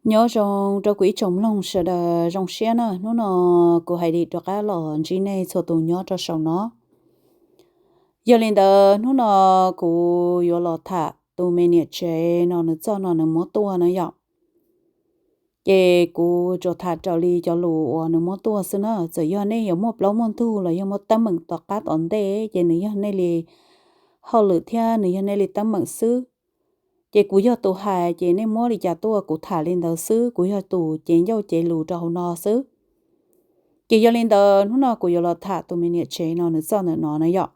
Nyob zoo rau kuv ib tsoom mloog sawv daws zoo siab na, hnub no kuv hais li rov qab los ntsib nej txhua tus nyob rau saum no. Yog li ntawd hnub no kuv yuav los tham tus me niam tsev no nws txoj no nws muab tuaj na yom. Ces kuv tsuas tham raws li cov lus uas nws muab tuaj xwb na, txawm yog nej yuav muaj plaub muaj ntug los yog muaj teeb meem tom qab tom ntej ces nws yog nej li hauj lwm thiab nws yog nej li teeb meem xwb. Ces kuv yog tus hais ces nej muab li cas tuaj kuv tham li ntawd xwb, kuv yog tus cev ncauj cev lus rau hauv no xwb. Ces yog li ntawd hnub no kuv yuav los tham tus me niam tsev no nws txoj ntawm no na yom.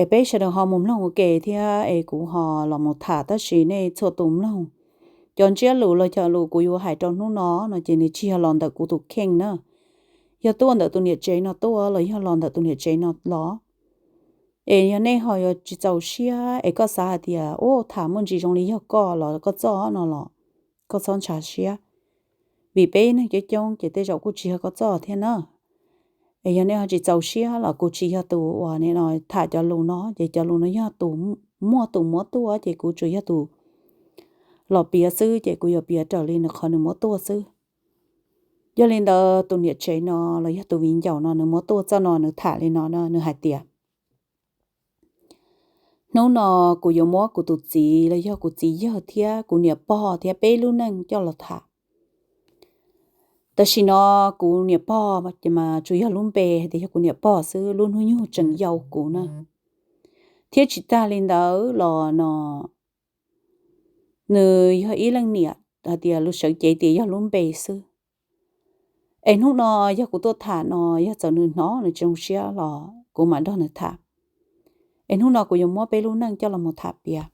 Es peb sawv daws ho mus mloog ua ke thiab es kuv ho los mus tham, tab sis nej txhua tus mloog cov ntsiab lus los cov lus kuv yuav hais rau hnub no no ces nws tsis yog los ntawm kuv tus kheej na. Yog tuaj ntawm tus niam tsev no tuaj los yog los ntawm tus niam tsev no los, es yog nej ho yuav tsis txaus siab es koj xav hais tias ua tham muaj ntsis zoo li yog koj los koj txoj no los koj txhob ntshav siab, vim peb neeg coob coob ces tej zaum kuj tsis yog koj txoj thiab na. Es yog nej ho tsis txaus siab los kuv tsis yog tus uas nim no tham cov lus no, ces cov lus no yog tus muaj tus muab tuaj ces kuv tsuas yog tus los piav xwb, ces kuv yuav piav raws li nws qhov nws muab tuaj xwb. Yog li ntawd tus niam tsev no los yog tus viv ncaus no nws muab tuaj txoj no nws tham li no, nws hais tias, hnub no kuv yuav muab kuv tus txiv los yog kuv txiv yawg thiab kuv niam pog thiab peb lub neej coj los tham. Tam sim no kuv niam pog ces mas tsuas yog lub npe hais tias yog kuv niam pog xwb, lub hnub nyoog tseem yau kuv na. Thiab tsis tag li ntawd los no nws yog ib leej niam hais tias lus sawv cev tias yog lub npe xwb. Es hnub no yog kuv tuaj tham no yog txawm nws hnov nws tsis zoo siab los kuv mam nrog nws tham. Es hnub no kuv yuav muab peb lub neej coj los mus tham piav.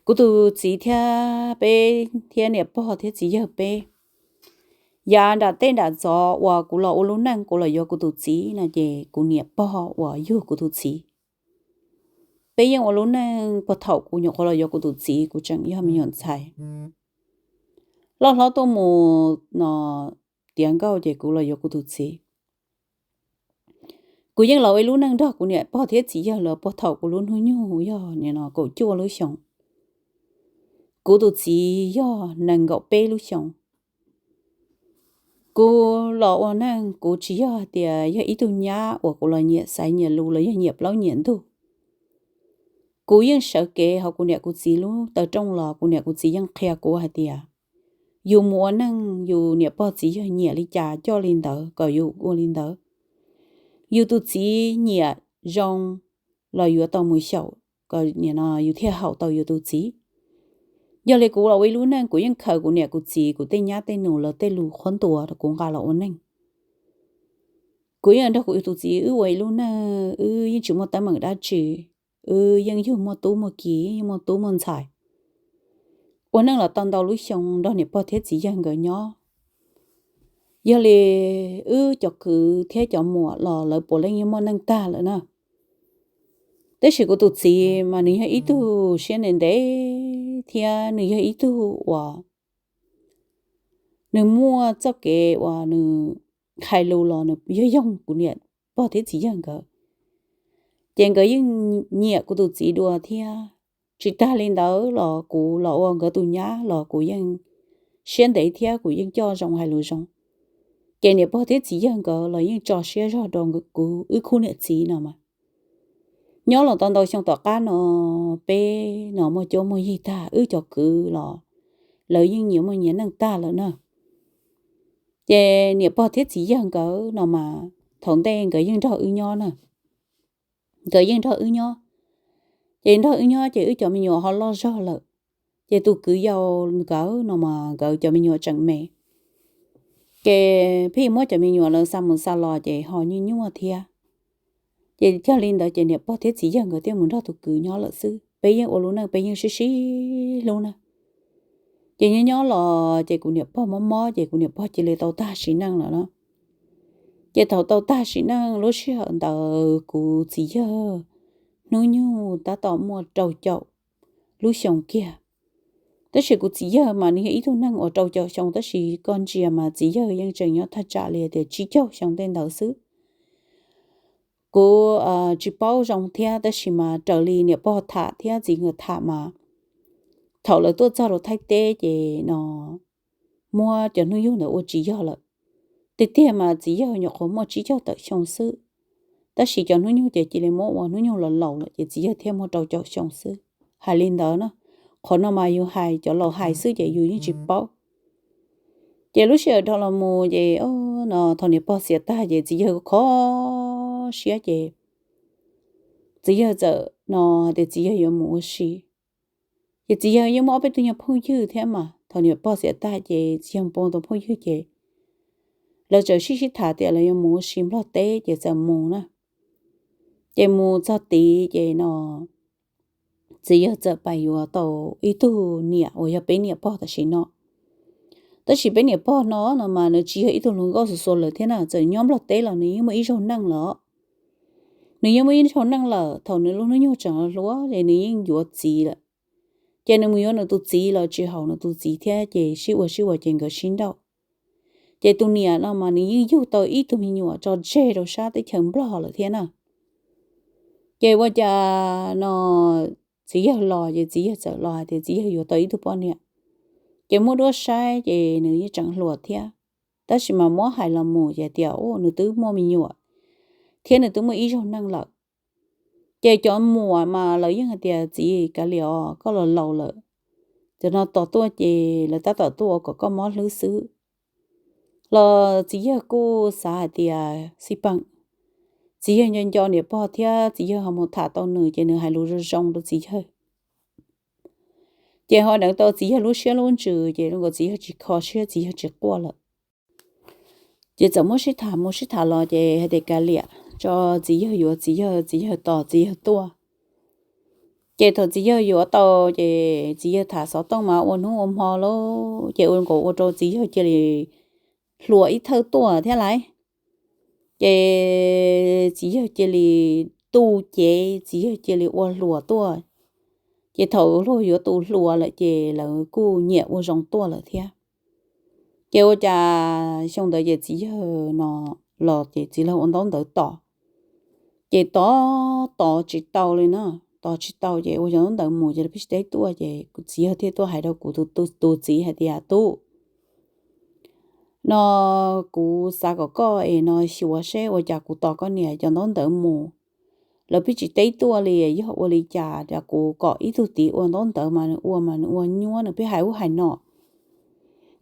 Kuv tus txiv thiab peb thiab niam pog thiab txiv yawg peb, yav nram tej nram ntxov uas kuv los ua lub neej kuv los yuav kuv tus txiv no ces kuv niam pog uas yug kuv tus txiv. Peb yeej ua lub neej puag thaum kuv nyuam qhuav los yuav kuv tus txiv, kuv tseem yog me nyuam ntxhais loj hlob tuaj mus no tiav nkauj ces kuv los yuav kuv tus txiv. Kuv yeej los ua ib lub neej nrog kuv niam pog thiab txiv yawg lawv puag thaum kuv lub hnub nyoog yog nim no kaum cuaj lub xyoos. Kuv tus txiv yog nees nkaum peb lub xyoos. Kuv los ua neej kuv tsis yog hais tias yog ib tug nyab uas kuv los nyiam xaiv nyiam lus los yog nyiam plaub nyiam ntug. Kuv yeej sawv kev hauv kuv niam kuv txiv lub taw rooj los kuv niam kuv txiv yeej qhia kuv hais tias yus mus ua neej yus niam pog txiv yawg nyiam li cas coj li ntawd kom yus ua li ntawd. Yus tus txiv nyiam zoo los yuav tau mus xyaum kom nim no yus thiaj haum tau yus tus txiv. Yog li kuv los ua ib lub neej kuv yeej khaws kuv niam kuv txiv kuv tej nyab tej nus lawv tej lus qhuab ntuas rau kuv nqa los ua neej. Kuv yeej nrog kuv tus txiv wb ua ib lub neej, wb yeej tsis muaj teeb meem dab tsi, wb yeej yug muaj tub muaj ki, yeej muaj tub muaj ntxhais. Ua neej los tau ntau lub xyoo nrog niam pog thiab txiv yawg nkawd nyob. Yog li wb cov kwv thiab cov muam los lawv puav leej yeej muaj neej tag lawm na. Tab sis kuv tus txiv mas nws yog ib tug siab ntev ntev thiab nws yog ib tug uas nws muaj txoj kev uas nws hais lus los nws yog yoog kuv niam pog thiab txiv yawg nkawd. Ces nkawd yeej nyiam kuv tus txiv dua thiab. Tsis tag li ntawd los kuv los ua nkawd tus nyab los kuv yeej siab ntev thiab kuv yeej coj zoo hais lus zoo. Ces niam pog thiab txiv yawg nkawd los yeej tso siab zog rau kuv wb khub niam txiv no mas. Nyob los tau ntau xyoo tom qab no, peb no muaj cuab muaj yig tag, wb cov kwv los lawv yeej nyias muaj nyias neej tag lawm na. Ces niam pog thiab txiv yawg nkawd no mas thaum ntej nkawd yeej nrog wb nyob na. Nkawd yeej nrog wb nyob. Ces nrog wb nyob ces wb cov me nyuam ho loj zog lawm. Ces tus kwv yau nkawd no mas nkawd cov me nyuam tseem me. Ces pheej muab cov me nyuam lawv xa mus xa los ces ho nyuaj nyuaj thiab. Ces yog li ntawd ces niam pog thiab txiv yawg nkawd thiaj mus nrog tus kwv nyob lawm xwb. Peb yeej ua lub neej peb yeej sib sib hlub na. Ces nyob nyob los ces kuv niam pog mob mob ces kuv niam pog cia li tau tag sim neej lawm na. Ces thaum tau tag sim neej lub sij hawm ntawd kuv txiv yawg hnub nyoog tab tom muaj rau caum lub xyoo kiag. Tab sis kuv txiv yawg mas nws yog ib tug neeg uas rau caum xyoo tab sis koj ntsia mas txiv yawg yeej tseem nyob thaj tsam li tias tsib caug xyoo tej ntawd xwb. Kuv tsis paub zoo thiab tab sis mas raws li niam pog tham thiab txiv nkawd tham mas thaum lawv tuaj txog rau Thaib teb ces no muab cov hnub nyoog ntawd ua tsis yog lawm. Tiag tiag mas txiv yawg nyuam qhuav muaj tsib caug tawm xyoo xwb, tab sis cov hnub nyoog ces cia li muab ua hnub nyoog los laus lawm ces txiv yawg thiaj muaj rau caum xyoo xwb. Hais li ntawd na, qhov no mas yus hais cov laus hais xwb ces yus yeej tsis paub. Ces lub sij hawm dhau los mus ces no thaum niam pog xiam tag ces txiv yawg kho siab ces txiv yawg txawm no tias txiv yawg yuav mus ua si. Ces txiv yawg yeej muaj ob peb tug nyuag phooj ywg thiab mas thaum niam pog xiam tag ces txiv yawg mus pw tus phooj ywg ces lawv txawm sib sib tham tias lawv yuav mus ua si Nplog teb ces txawm mus na. Ces mus txog tid ces no txiv yawg txawm pais yuav tau ib tug niam uas yog peb niam pog tam sim no. Tab sis peb niam pog no no mas nws tsis yog ib tug hluas nkauj xuas xuas lawm thiab na, txawm nyob Nplog teb los nws yeej muaj ib zaug neej lawm. Nws yeej muaj ib zaug neej lawm, thaum nws lub hnub nyoog tseem hluas ces nws yeej yuav txiv lawm. Ces nws mus yuav nws tus txiv los tsis haum nws tus txiv thiab ces sib ua sib ua ces nkawd sib nrauj. Ces tus niam no mas nws yeej yug tau ib tug me nyuam tso tseg rau sab teb chaws Nplog lawm thiab na. Ces ua cas no txiv yawg los ces txiv yawg txawm los hais tias txiv yawg yuav tau ib tug poj niam. Ces muab duab saib ces nws yeej tseem hluas thiab, tab sis mas muab hais los mus ces tias u nws twb muaj me nyuam thiab nws twb muaj ib zaug neej lawm. Ces cov muam mas lawv yeej hais tias txiv kav liam os, koj los laus lawm, cov no tos tuaj ces lawv tab tom tuaj ua kom koj mob hlwb xwb. Los txiv yawg kuj xav hais tias xij peem, txiv yawg nco nco niam pog thiab txiv yawg ho mus tham tau nws ces nws hais lus zoo zoo rau txiv yawg. Ces ho deev tau txiv yawg lub siab lub ntsws ces zoo nkaus txiv yawg tsis kho siab, txiv yawg tsis quaj lawm. Ces txawm muab sib tham mus sib tham los ces hais tias kav liam, tso txiv yawg yuav txiv yawg, txiv yawg tos txiv yawg tuaj. Ces thaum txiv yawg yuav tau ces txiv yawg tham xov tooj mas ua hnub ua hmo lauj, ces ua nkaus ua rau txiv yawg cia li hluas ib thawj tuaj thiab lauj. Ces txiv yawg cia li tu cev, txiv yawg cia li ua hluas tuaj. Ces thaum luag yuav tus hluas lawm ces lawv kuj nyiam ua zoo tuaj lawm thiab. Ces ua cas xyoo ntawd ces txiv yawg no los ces txiv laug ua ntaub ntawv tos. Ces tos tos tsis tau li na, tos tsis tau ces ua cov ntaub ntawv mus ces lawv pib tsis teb tuaj ces kuv txiv yawg thiaj tuaj hais rau kuv tus txiv hais tias tub, no kuv xav kom koj es no xyuas seb ua cas kuv tos koj niam cov ntaub ntawv mus, lawv pib tsis teb tuaj li, yog ua li cas es kuv kom ib tug tid ua ntaub ntawv mas nws ua mas nws ua nyuab nws pheej hais ub hais no.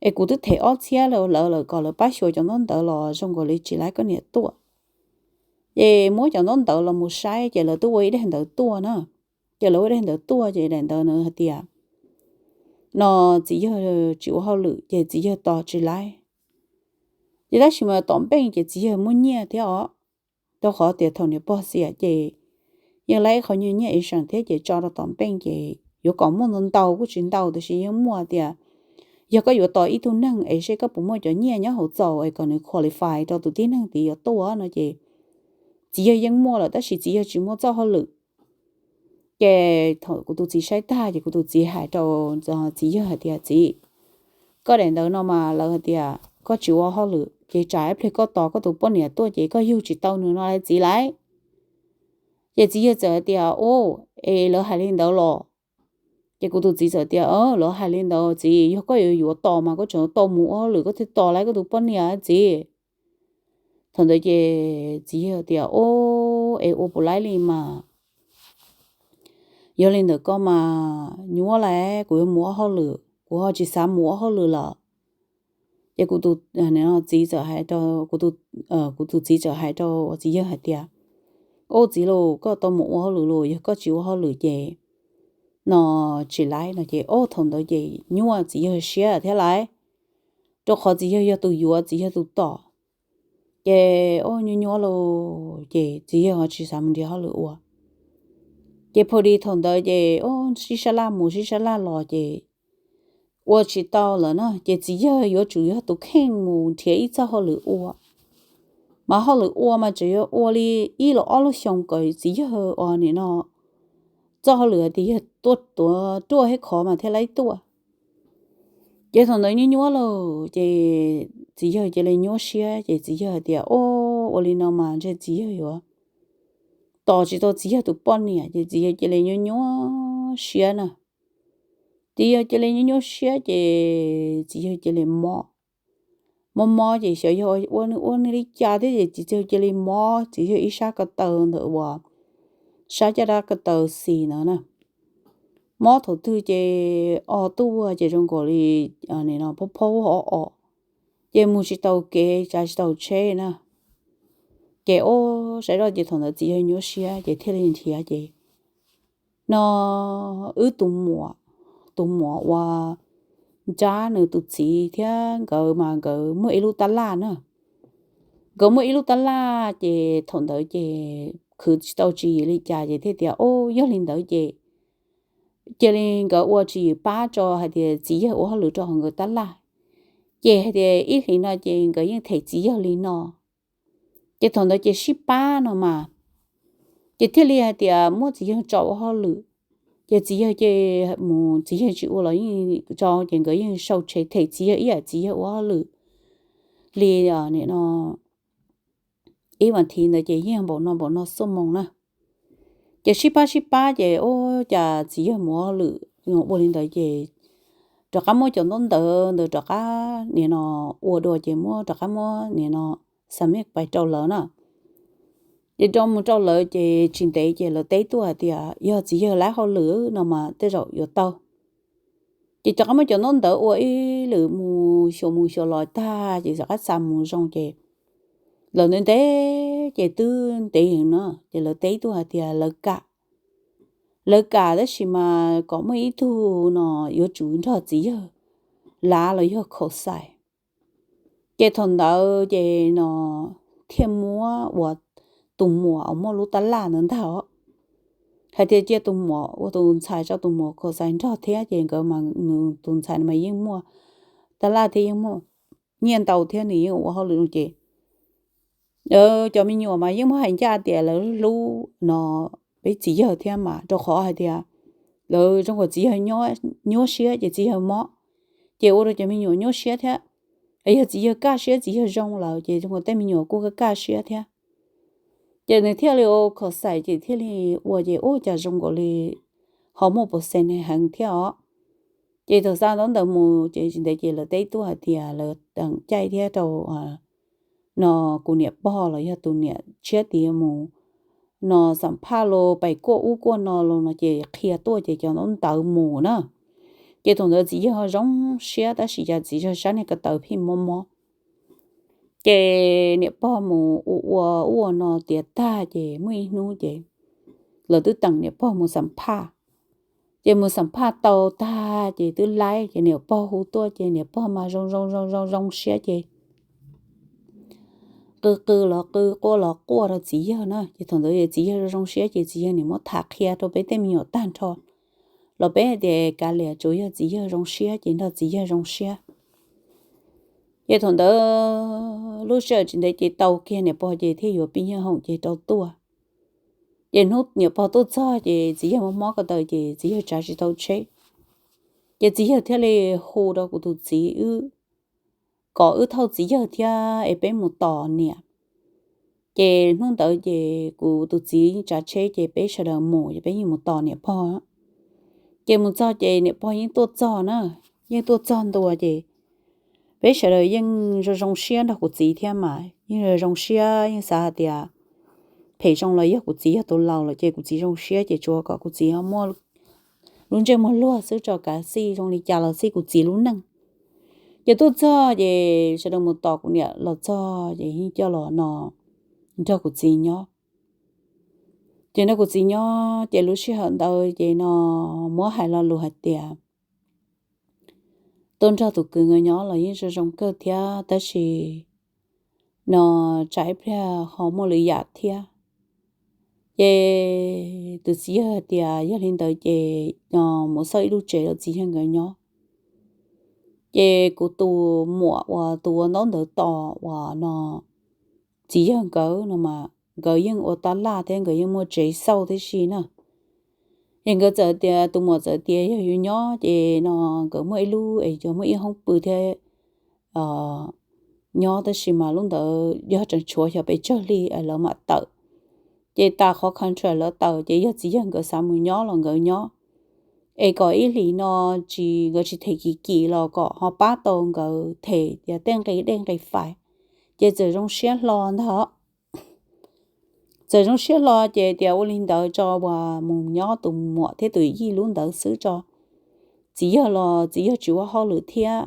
Es kuv twb them ob txhiab lawm lawv lawm kom lawv pab xyuas cov ntaub ntawv los zoo nkaus li tsis laib koj niam tuaj. Ces muab cov ntaub ntawv los mus saib ces lawv twb ua ib daim ntawv tuaj na. Ces lawv ua ib daim ntawv tuaj ces daim ntawv nws hais tias no txiv yawg tsis ua hauj lwm ces txiv yawg tos tsis laib. Ces tab sis mas tom npeej ces txiv yawg muaj nyiaj thiab os, rau qhov tias thaum niam pog xiam ces yeej laib qhov nyuag nyiaj ib seem thiab ces tso rau tom npeej ces yuav kom muaj ntau ntau kuj tsis ntau tab sis yeej muaj tias yog koj yuav tos ib tug neeg es seb koj puas muaj cov nyiaj nyob hauv txaus es kom nws qualify rau tus tib neeg tid yuav tuaj no ces txiv yawg yeej muaj lawm tab sis txiv yawg tsis muaj txoj hauj lwm. Ces thaum kuv tus txiv saib tag ces kuv tus txiv hais rau txiv yawg hais tias txiv, koj daim ntawv no mas lawv hais tias koj tsis ua hauj lwm ces tsam ib pliag koj tos koj tus poj niam tuaj ces koj yug tsis tau nws no lauj txiv lauj. Ces txiv yawg txawm hais tias u, es lawv hais li ntawd los? Ces kuv tus txiv txawm tias lawv hais li ntawd txiv, yog koj yuav yuav tos mas koj tseem tau mus ua hauj lwm koj thiaj tos lauj koj tus poj niam txiv. Thaum ntawd ces txiv yawg tias u, es ua puas laib li mas, yog li ntawd koj mas nyuab lauj, kuv yuav mus ua hauj lwm kuv ho tsis xav mus ua hauj lwm lawm. Ces kuv tus txiv txawm hais rau, kuv tus txiv txawm hais rau txiv yawg hais tias u txiv lauj, koj tau mus ua hauj lwm lauj, yog koj tsis ua hauj lwm ces no tsis laib no ces u thaum ntawd ces nyuaj txiv yawg siab thiab lauj, rau qhov txiv yawg yog tus yuav txiv yawg tus tom. Ces u nyuaj nyuaj lauj ces txiv yawg ho tsis xav mus nrhiav hauj lwm ua. Ces pha di thaum ntawd ces u sib sab laj mus sib sab laj los ces ua tsis tau lawm na ces txiv yawg yuav tsum yog tus kheej mus nrhiav ib txoj hauj lwm ua. Mas hauj lwm ua mas tseem yuav ua li ib los ob lub xyoo kom txiv yawg ua nim no txoj hauj lwm tias yawg tuaj tuav ruaj thiab khov mas thiaj laib tuaj. Ces thaum ntawd nyuaj nyuaj lauj ces txiv yawg cia li nyuaj siab ces txiv yawg hais tias u, ua li no mas ntshe txiv yawg yuav tos tsis tau txiv yawg tus poj niam ces txiv yawg cia li nyuaj nyuaj siab na. Txiv yawg cia li nyuaj nyuaj siab ces txiv yawg cia li mob. Mob mob ces xyov yog ua ua li cas thiab ces txiv yawg cia li mob txiv yawg ib sab ko taw ntawm uas sab caj dab ko taw xis ntawd na. Mob thaum twg ces o tuaj ces zoo nkaus li phob phob o o, ces mus tsis tau kev tsav tsis tau tsheb na. Ces o, saib zoj ces thaum ntawd txiv yawg nyuaj siab ces thiaj li nrhiav ces no wb tus muam, tus muam uas nrab nws tus txiv thiab nkawd mas nkawd muaj ib lub tab laj na. Nkawd muaj ib lub tab laj ces thaum ntawd ces khwv tsis tau tswv yim li cas ces thiaj tias o, yog li ntawd ces cia li nkawd ua tswv yim pab tso hais tias txiv yawg ua hauj lwm rau hauv nkawd tab laj. Ces hais tias ib hlis no ces nkawd yeej them txiv yawg li no. Ces thaum ntawd ces sib pab no mas, ces thiaj li hais tias muab txiv yawg tso ua hauj lwm. Ces txiv yawg ces mus txiv yawg tsis ua los yeej tso ces nkawd yeej sau tsev them txiv yawg ib yam txiv yawg ua hauj lwm li no ib vas thiv ntawd ces yeej npaum no npaum no xuab moos na. Ces sib pab sib pab ces ua cas txiv yawg mus ua hauj lwm ua li ntawd ces rov qab muab cov ntaub ntawv ntawd rov qab nim no ua dua ces muab rov qab muab nim no xa mej pais rau lawv na. Ces rau mus rau lawv ces tsis ntev ces lawv teb tuaj hais tias yog txiv yawg lab hauj lwm no mas tej zaum yuav tau. Ces rov qab muab cov ntaub ntawv ua ib lwm mus xyuas mus xyuas los tag ces rov qab xa mus zoo ces lawv ntev ntev ces twb ntev heev no ces lawv teb tuaj hais tias lawv kam, lawv kam tab sis mas kom muaj ib tug no yuav tsum nrog txiv yawg lav los yog khaum xais. Ces thaum ntawd ces no thiaj muab uas tus muam uas muaj lub tab laj ntawd ntag os, hais tias cia tus muam ua tus ntxhais tso tus muam khaum xais nrog thiab ces nkawd mas nws tus ntxhais mas yeej muaj tab laj thiab yeej muaj nyiaj ntau thiab nws yeej ua hauj lwm no ces cov me nyuam mas yeej muaj hais ncaj tias lawv hlub no peb txiv yawg thiab mas rau qhov hais tias lawv zoo nkaus txiv yawg nyuaj siab ces txiv yawg mob, ces ua rau cov me nyuam nyuaj siab thiab. Yog txiv yawg kaj siab txiv yawg zoo lawm ces zoo nkaus tej me nyuam kuj kaj kaj siab thiab. Ces nws thiaj li ua khaum xais ces thiaj li ua ces ua cas zoo nkaus li ho muaj pov xees heev thiab os. Ces thaum xa ntaub ntawv mus ces tsis ntev ces lawv teb tuaj hais tias lawv teem caij thiab rau no kuv niam pog los yog tus niam tshiab tias mus no xam phaj los pais kuaj ub kuaj no los no ces qhia tuaj ces cov ntaub ntawv mus na. Ces thaum ntawd txiv yawg ho zoo siab tab sis cas txiv yawg sab niag ko taw pheej mob mob. Ces niam pog mus ua ua ub ua no tiav tag ces muaj ib hnub ces lawv twb teem niam pog mus xam phaj. Ces mus xam phaj tau tag ces twb laib ces niam pog hu tuaj ces niam pog mas zoo zoo zoo zoo zoo siab ces qw qw los qw quaj los quaj rau txiv yawg na. Ces thaum ntawd txiv yawg zoo zoo siab ces txiv yawg nim muab tham qhia rau peb tej me nyuam tag nrho los peb hais tias kav liam tsuas yog txiv yawg zoo siab ces nrog txiv yawg zoo siab. Ces thaum ntawd lub sij hawm tsis ntev ces tau kiag niam pog ces thiaj yuav pib nyuj hoom ces rau tuaj. Ces hnub niam pog tuaj txog ces txiv yawg mob mob ko taw ces txiv yawg tsav tsis tau tsheb. Ces txiv yawg thiaj li hu rau kuv tus txiv wb, kom wb thauj txiv yawg thiab es peb mus tos niam. Ces hnub ntawd ces kuv tus txiv yeej tsav tsheb ces peb sawv daws mus ces peb yeej mus tos niam pog. Ces mus txog ces niam pog yeej tuaj txog na, yeej tuaj txog ntua ces peb sawv daws yeej zoo zoo siab nrog kuv txiv thiab mas yeej zoo zoo siab yeej xav hais tias phem zoo los yog kuv txiv yog tus laus lawm ces kuv txiv zoo siab ces tsuas kom kuv txiv muaj lub ntsej muag luag xwb tso kav xij zoo li cas los xij kuv txiv lub neej. Ces tuaj txog ces sawv daws mus tos kuv niam los txog ces yeej coj los no nrog kuv txiv nyob. Ces nrog kuv txiv nyob ces lub sij hawm ntawd ces no muab hais lo lus hais tias tuaj nrog tus kwv nkawd nyob los yeej zoo zoo kawg thiab tab sis no tsam ib pliag ho muaj lwm yam thiab. Ces tus txiv yawg hais tias yog li ntawd ces no mus xauj ib lub tsev rau txiv yawg nkawd nyob. Ces kuv tus muam uas tus ua ntaub ntawv tos uas no txiv yawg nkawd no mas nkawd yeej ua tab laj thiab nkawd yeej muaj tsev xauj tib si na. Es nkawd txawm tias tus muam txawm tias yog yuav nyob ces no nkawd muaj ib lub es yog muaj ib hoob pw thiab nyob tab sis mas lub ntawd yog tseem tshuav xyov pes tsawg hli lawv mam tawm. Ces tas qhov contract lawv tawm ces yog txiv yawg nkawd xav mus nyob los nkawd nyob. es kom ib hlis no tsis, nkawd tsis them kim kim los kom ho pab tau nkawd them tias tej nqi dej nqi fais. Ces txawm zoo siab hlo ntag. Txawm zoo siab hlo ces tias ua li ntawd tso uas mus nyob tus muam thiab tus yij lub ntawd xwb tso. Txiv yawg los txiv yawg tsis ua hauj lwm thiab,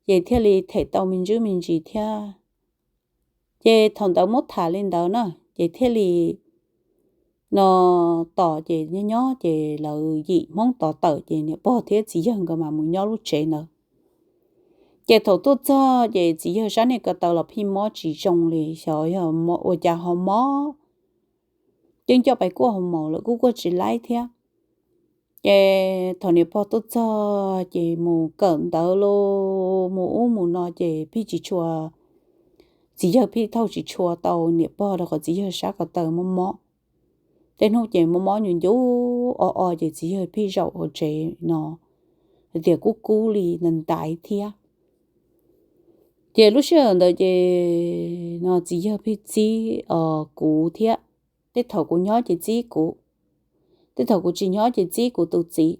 ces thiaj li them tau me ntsis me ntsis thiab. Ces thaum ntawd muab tham li ntawd na, ces thiaj li no tos ces nyob nyob ces lawv yim Hmoob tov tawm ces niam pog thiab txiv yawg nkawd mam mus nyob lub tsev ntawd. Ces thaum tuaj txog ces txiv yawg sab niag ko taw los pheej mob tsis zoo li, xyov yog ua cas ho mob, yeej coj pais kuaj hauv maus lawm kuj kuaj tsis laib thiab. Ces thaum niam pog tuaj txog ces mus kawm ntawv los mus ub mus no ces pheej tsis tshua, txiv yawg pheej thauj tsis tshua tau niam pog rau qhov txiv yawg sab ko taw mob mob. Tej hnub ces mob mob nyuj ncuv o o ces txiv yawg pheej zaum hauv tsev no, hais tias kub kub li ntaiv ntaiv thiab. Ces lub sij hawm ntawd ces no txiv yawg pheej txib kuv thiab. Tej thaum kuv nyob ces txib kuv, tej thaum kuv tsis nyob ces txib kuv tus txiv.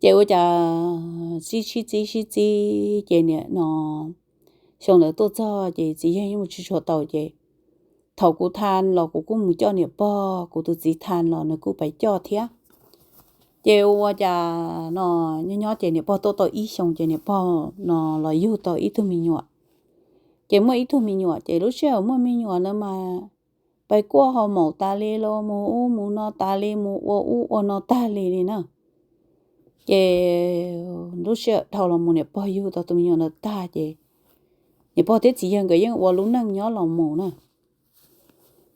Ces ua cas sib sib txib sib txib ces niam no xyoo ntawd tuaj txog ces txiv yawg yeej mus tsis tshua tau ces thaum kuv tha los kuv kuj mus coj niam pog, kuv tus txiv tha los nws kuj pais coj thiab. Ces ua cas no nyob nyob ces niam pog tuaj tau ib xyoo ces niam pog no los yug tau ib tug me nyuam. Ces muaj ib tug me nyuam ces lub sij hawm muaj me nyuam ntawd mas pais kuaj hauv maum tas li los mus ub mus no tas li, mus ua ub ua no tag li li na. Ces lub sij hawm dhau los mus niam pog yug tau tus me nyuam ntawd tag ces niam pog thiab txiv yawg nkawd yeej ua lub neej nyob los mus na.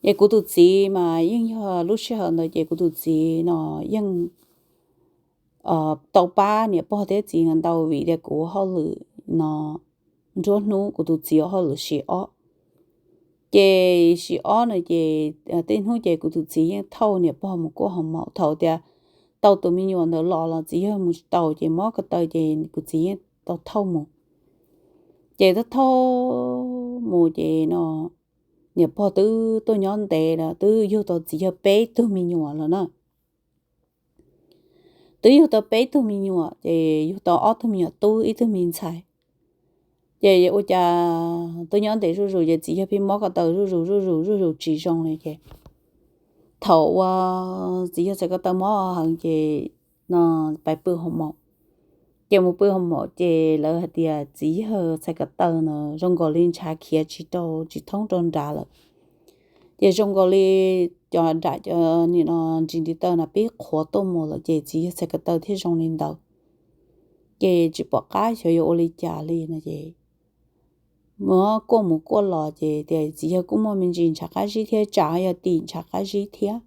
Ces kuv tus txiv mas yeej yog lub sij hawm ntawd ces kuv tus txiv no yeej tau pab niam pog thiab txiv ntau vim tias kuv hauj lwm no nruab hnub, kuv tus txiv hauj lwm sib ob. Ces sib ob no ces tej hnub ces kuv tus txiv yeej thauj niam pog mus kuaj hauv maum. Thaum tias tau tus me nyuam ntawd los los txiv yawg mus tsis tau ces mob ko taw ces kuv txiv yeej tau thauj mus. Ces thauj thauj mus ces no niam pog twb tuaj nyob ntev lawm, twb yug tau txiv yawg peb tug me nyuam lawm na. Twb yug tau peb tug me nyuam ces yug tau ob tug me nyuam tub ib tug me ntxhais. Ces ua cas twb nyob ntev zuj zus ces txiv yawg pheej mob ko taw zuj zus zuj zus zuj zus tsis zoo li ces thaum uas txiv yawg txhais ko taw mob heev ces no pais pw hauv maum. Ces mus pw hauv maum ces lawv hais tias txiv yawg txhais ko taw no zoo nkaus li ntshav khiav tsis rau tsis thoob rau nrad lawm. Ces zoo nkaus li cov nram cov nim no ntsis ntiv taw no pib qhuav tuaj mus lawm ces txiv yawg txhais ko taw thiaj zoo li ntawd. Ces tsis pom qab xyov yuav ua li cas li no ces muab kuaj mus kuaj los ces tias txiv yawg kuj muaj me ntsis ntshav qab zib thiab, tsam yog tim ntshav qab zib thiab.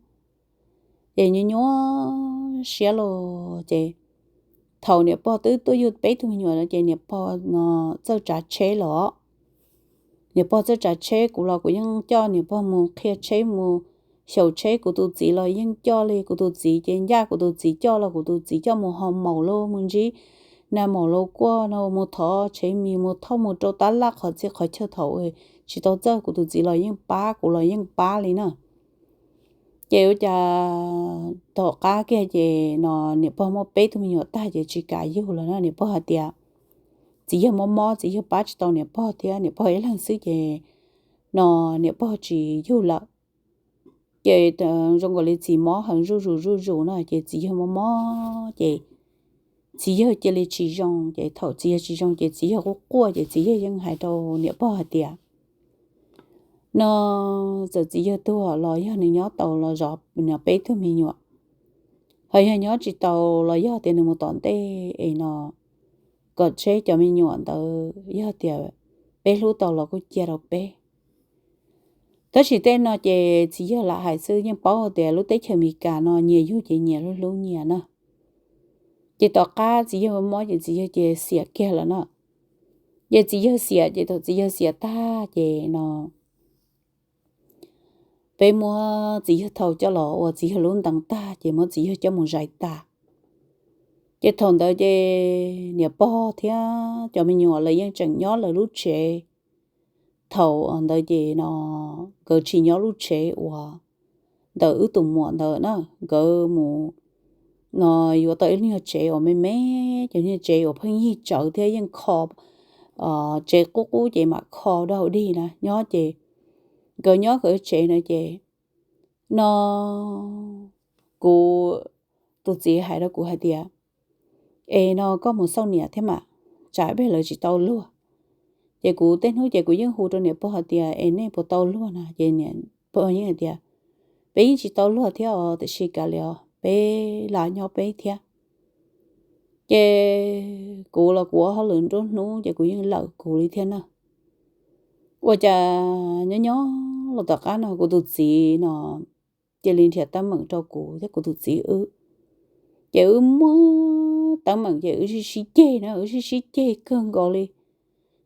Ces nyuaj nyuaj siab los ces thaum niam pog twb tuaj yug peb tug me nyuam no ces niam pog no txawj tsav tsheb los. Niam pog txawj tsav tsheb, kuv los kuv yeej coj niam pog mus qhia tsheb mus xyaum tsheb, kuv tus txiv los yeej coj li. Kuv tus txiv ces ncaj kuv tus txiv coj los kuv tus txiv coj mus ho maum los mus ntsib na, maum los kuaj no mus thov tsheb mis mus thauj mus rau tab laj qhov txhia qhov chaw thaum tsis tau txawj, kuv tus txiv los yeej pab, kuv los yeej pab li na. Ces ua cas tom qab kiag ces no niam pog muaj peb tug me nyuam tag ces tsis kam yug lawm na. Niam pog hais tias txiv yawg mob mob, txiv yawg pab tsis tau niam pog thiab, niam pog ib leeg xwb ces no niam pog tsis yug lawm. Ces zoo nkaus li txiv mob heev zuj zus zuj zus no ces txiv yawg mob mob ces txiv yawg cia li tsis zoo. Ces thaum txiv yawg tsis zoo ces txiv yawg quaj quaj ces txiv yawg yeej hais rau niam pog hais tias no txawm txiv yawg tuag los yog nws nyob tau los zov peb tug me nyuam, ho yog nyob tsis tau los yog tias nws mus tom ntej es no kom tsheb cov me nyuam ntawd yog tias peb hlub tau los kuj cia rau peb. Tab sis tej no ces txiv yawg lam hais xwb, yeej paub tias lub teb chaws Amelikas no nyias yug ces nyias hlub hlub nyias na. Ces tom qab txiv yawg mob ces txiv yawg ces xiam kiag lawm na. Ces txiv yawg xiam ces thaum txiv yawg xiam tag ces no peb muab txiv yawg thau coj los ua txiv yawg lub ntees tag ces muab txiv yawg coj mus zais tas. Ces thaum ntawd ces niam pog thiab cov me nyuam lawv yeej tseem nyob lawv lub tsev. Thaum ntawd ces no nkawd tsis nyob lub tsev uas ntawm wb tus muam ntawd na, nkawd mus no yuav tau ib lub nyuag tsev uas me me, ces nyuag tsev uas pheej yig tsawv thiab yeej kho, tsev qub qub ces mam kho dau dig na nyob ces nkawd nyob nkawd tsev na ces no kuv tus txiv hais rau kuv hais tias, es no koj mus xauj niam thiab mas, tsam peb lawv tsis tau luag. Ces kuv tej hnub ces kuv yeej hu rau niam pog hais tias es nej puas tau luag na, ces niam pog yeej hais tias peb yeej tsis tau luag thiab os, tiam sis kav liam peb lam nyob peb thiab. Ces kuv los kuv ua hauj lwm nruab hnub ces kuv yeej lawm kuv li thiab na. Ua cas nyob nyob los tom qab no kuv tus txiv no cia li nrhiav teeb meem rau kuv thiab kuv tus txiv wb. Ces wb muab teeb meem ces wb sib sib ceg na, wb sib sib ceg kawg nkaus li.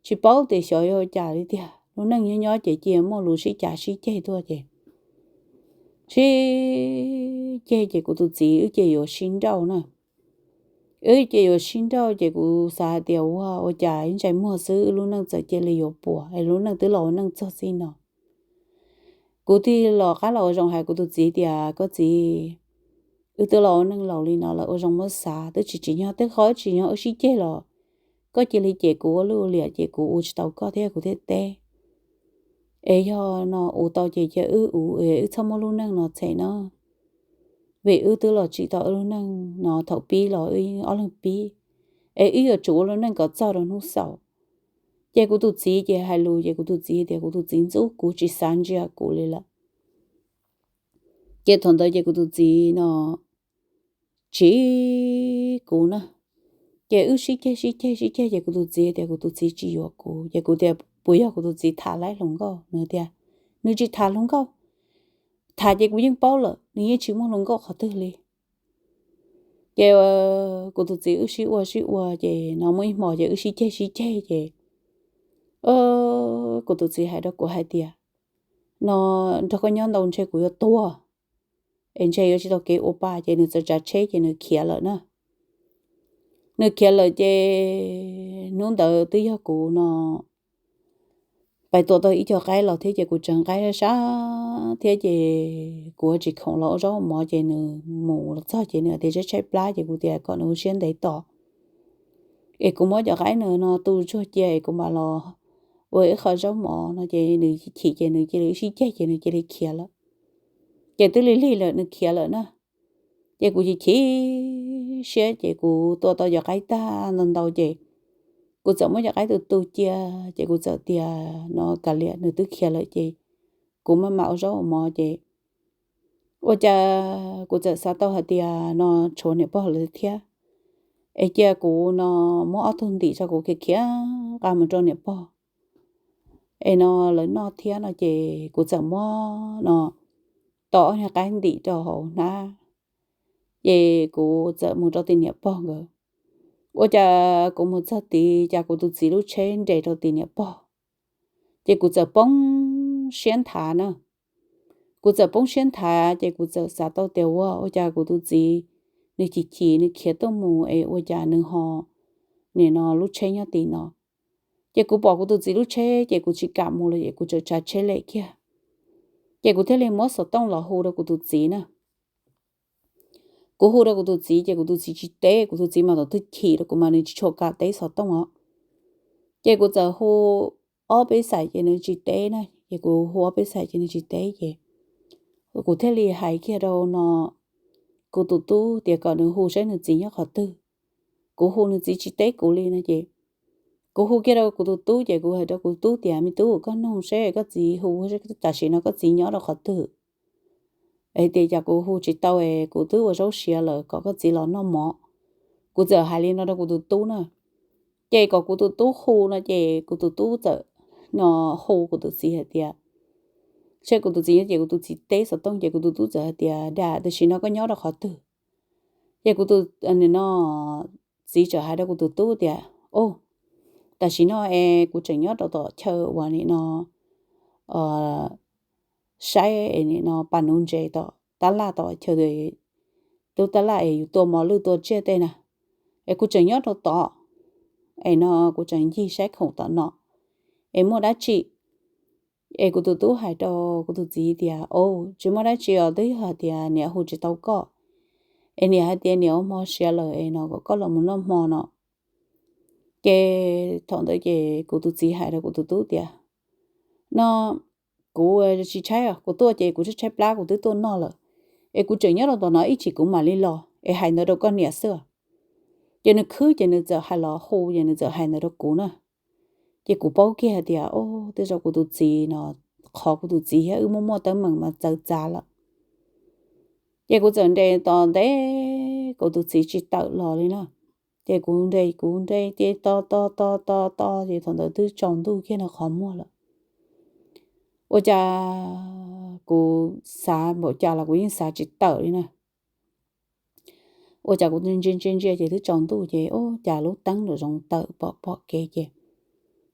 Tsis paub tias xyov yog cas li tiag, lub neej nyob nyob ces cia muaj lus sib cav sib ceg tuaj ces sib ceg ces kuv tus txiv wb cia yuav sib nrauj na. Wb cia yuav sib nrauj ces kuv xav hais tias ua ua cas ib ntsais muag xwb wb lub neej txawm cia li yuav puas es lub neej twb los ua neej txog txij no. Kuv thiaj los qab los ua zoo hais kuv tus txiv tias koj txiv, wb twb los ua neej laus li no lawm ua zoo muab xav, twb tsis tsim nyog tej qhov tsis yog wb sib ceg los koj cia li cem kuv ua lwj ua liam ces kuv ua tsis tau koj thiab kuv thiaj teb. Es yog no ua tau ces cia wb ua, wb txhob muab lub neej no txhem na. Vim wb twb los tsim tau wb lub neej no thaum pib los wb yeej ob leeg pib, es wb yuav tsum ua lub neej kom txog rau hnub xaus. Ces kuv tus txiv ces hais lus ces kuv tus txiv tias kuv tus txiv ntxub kuv tsis xav ntsia kuv li lawm. Ces thaum ntawd ces kuv tus txiv no tsiv kuv na. Ces wb sib ceg sib ceg sib ceg ces kuv tus txiv tias kuv tus txiv tsis yuav kuv, ces kuv tias puas yog kuv tus txiv tham laib hluas nkauj? Nws tias nws tsis tham hluas nkauj, tham ces kuv yeej paub lawm, nws yeej tsis muaj hluas nkauj qhov twg li. Ces kuv tus txiv wb sib ua sib ua ces no muaj ib hmo ces wb sib ceg sib ceg ces kuv tus txiv hais rau kuv hais tias no nrog koj nyob ntau ntshe kuv yuav tuag, es ntshe yuav tsis tau kev ua pa, ces nws txawm tsav tsheb ces nws khiav lawm na. Nws khiav lawm ces hnub ntawd twb yog kuv no pais tua tau ib co qaib los thiab ces kuv tseem qaib sab thiab ces kuv tsis khoom los ua zaub mov ces nws mus los txog ces nws tias tshaib tshaib plab ces kuv tias kom nws ua siab ntev tos es kuv muab cov qaib no tu tsuag cia es kuv mam los ua ib qho zaub mov no ces nws chim ces nws cia li sib ceg ces nws cia li khiav lawm. Ces twb lig lig lawm nws khiav lawm na. Ces kuv chim chim siab ces kuv tua tau cov qaib tag ntau ntau ces kuv txawm muab cov qaib tu tu cia ces kuv txawm tias no kav liam nws twb khiav lawm ces kuv maj mam ua zaub ua mov ces ua cas kuv txawm xav tau hais tias no tshuav niam pog lawv thiab, es cia kuv no muab ob tug ntim tso kuv khiav khiav nqa mus rau niam pog es no lawv noj thiab no ces kuv txawm muab no tau ob niag qaib ntim rau hauv hnab ces kuv txawm mus rau tim niam pog nkawd. Ua cas kuv mus txog tid cas kuv tus txiv lub tsheb nres rau tim niam pog, ces kuv txawm poob siab nthav na. Kuv txawm poob siab nthav ces kuv txawm xav tau tias ua ua cas kuv tus txiv nws chim chim nws khiav tuaj mus es ua cas nws ho nim no lub tsheb nyob tim no. Ces kuv pom kuv tus txiv lub tsheb ces kuv tsis kam mus lawm ces kuv txawm tsav tsheb lem kiag. Ces kuv thiaj li muab xov tooj los hu rau kuv tus txiv na. Kuv hu rau kuv tus txiv ces kuv tus txiv tsis teb, kuv tus txiv mas thaum twg chim rau kuv mas nws tsis tshua kam teb xov tooj os. Ces kuv txawm hu ob peb xaim ces nws tsis teb na, ces kuv hu ob peb xaim ces nws tsis teb ces kuv thiaj li hais kiag rau no kuv tus tub tias kom nws hu saib nws txiv nyob qhov twg. Kuv hu nws txiv tsis teb kuv li no ces kuv hu kiag rau kuv tus tub ces kuv hais rau kuv tub tias me tub, koj nug seb koj txiv hu, tam sim no koj txiv nyob rau qhov twg. Tias cas kuv hu tsis tau es kuv twb ua zaub siav lawm, kom koj txiv los noj mov. Kuv txawm hais li no rau kuv tus tub na. Ces kom kuv tus tub hu no ces kuv tus tub txawm no hu kuv tus txiv hais tias, seb kuv tus txiv nyob ces kuv tus txiv teb xov tooj ces kuv tus tub txawm hais tias dam, tam sim no koj nyob rau qhov twg? Ces kuv tus no txiv txawm hais rau kuv tus tub tias, o, tam sim no es kuv tseem nyob rau tom chaw uas nim no saib es nim no pas nuv ntses tom tab laj, tom chaw tub tab laj es yus tua mos lwj tua tsiaj tej na, es kuv tseem nyob rau tod, es no kuv tseem ncig saib khoom tom no, es muaj dab tsi? Es kuv tus tub hais rau kuv tus txiv tias, o, tsis muaj dab tsi os, twb yog hais tias niam hu tsis tau koj, es niam hais tias niam ua hmo siav lawm es no kom koj los mus noj hmo no. Ces thaum ntawd ces kuv tus txiv hais rau kuv tus tub tias, no kuv tsis tshaib, kuv tuaj ces kuv tshaib tshaib plab kuv twb tuaj noj lawm, es kuv tseem nyob rau tom no ib chim kuv mam li los es hais ntawd rau koj niam xwb. Ces nws khwb ces nws txawm hais los hu ces nws txawm hais ntawd rau kuv na. Ces kuv paub kiag hais tias, o, tej zaum kuv tus txiv no, qhov kuv tus txiv thiab wb muaj muaj teeb meem mas txawv txav lawm. Ces kuv txawm nres tos ntev kuv tus txiv tsis tawm los li na. Ces kuv nres kuv nres ces tos tos tos tos tos ces thaum ntawd twb tsaus ntuj kiag nws qhov muag lawm. Ua cas kuv xav npaum cas los kuv yeej xav tsis tawm li na. Ua cas kuv ntsia ntsia ntsia ces twb tsaus ntuj ces ua cas lub teeb nram zoov tawm pom pom kev ces,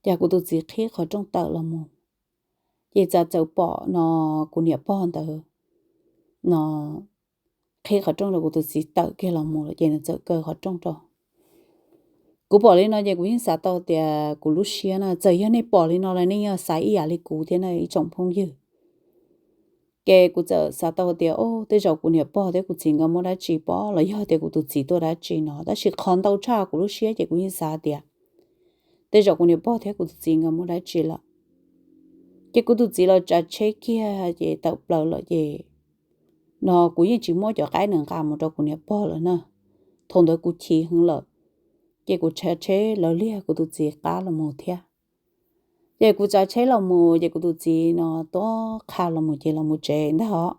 cas kuv tus txiv qhib qhov rooj tawm los mus. Ces txawm txawm pom no kuv niam pog ntawd no qhib qhov rooj rau kuv tus txiv tawm kiag los mus lawm ces nws txawm kaw qhov rooj rau. Kuv pom li no ces kuv yeej xav tau tias kuv lub siab na, txawm yog nej pom li no los nej yeej xav ib yam li kuv thiab na ib tsoom phooj ywg. Ces kuv txawm xav tau tias, o, tej zaum kuv niam pog thiab kuv txiv nkawd muaj dab tsi pob los yog tias kuv tus txiv tuaj dab tsi no, tab sis qhov ntau tshaj kuv lub siab ces kuv yeej xav tias tej zaum kuv niam pog thiab kuv tus txiv nkawd muaj dab tsi lawm. Ces kuv tus txiv los tsav tsheb kiag ces tawm plaws lawm ces no kuv yeej tsis muab cov qaib nws nqa mus rau kuv niam pog lawm na. Thaum ntawd kuv chim heev lawm, ces kuv tsav tsheb lawv liag kuv tus txiv qab los mus thiab. Ces kuv tsav tsheb los mus ces kuv tus txiv no tuaj qha los mus ces los mus tsev ntag os.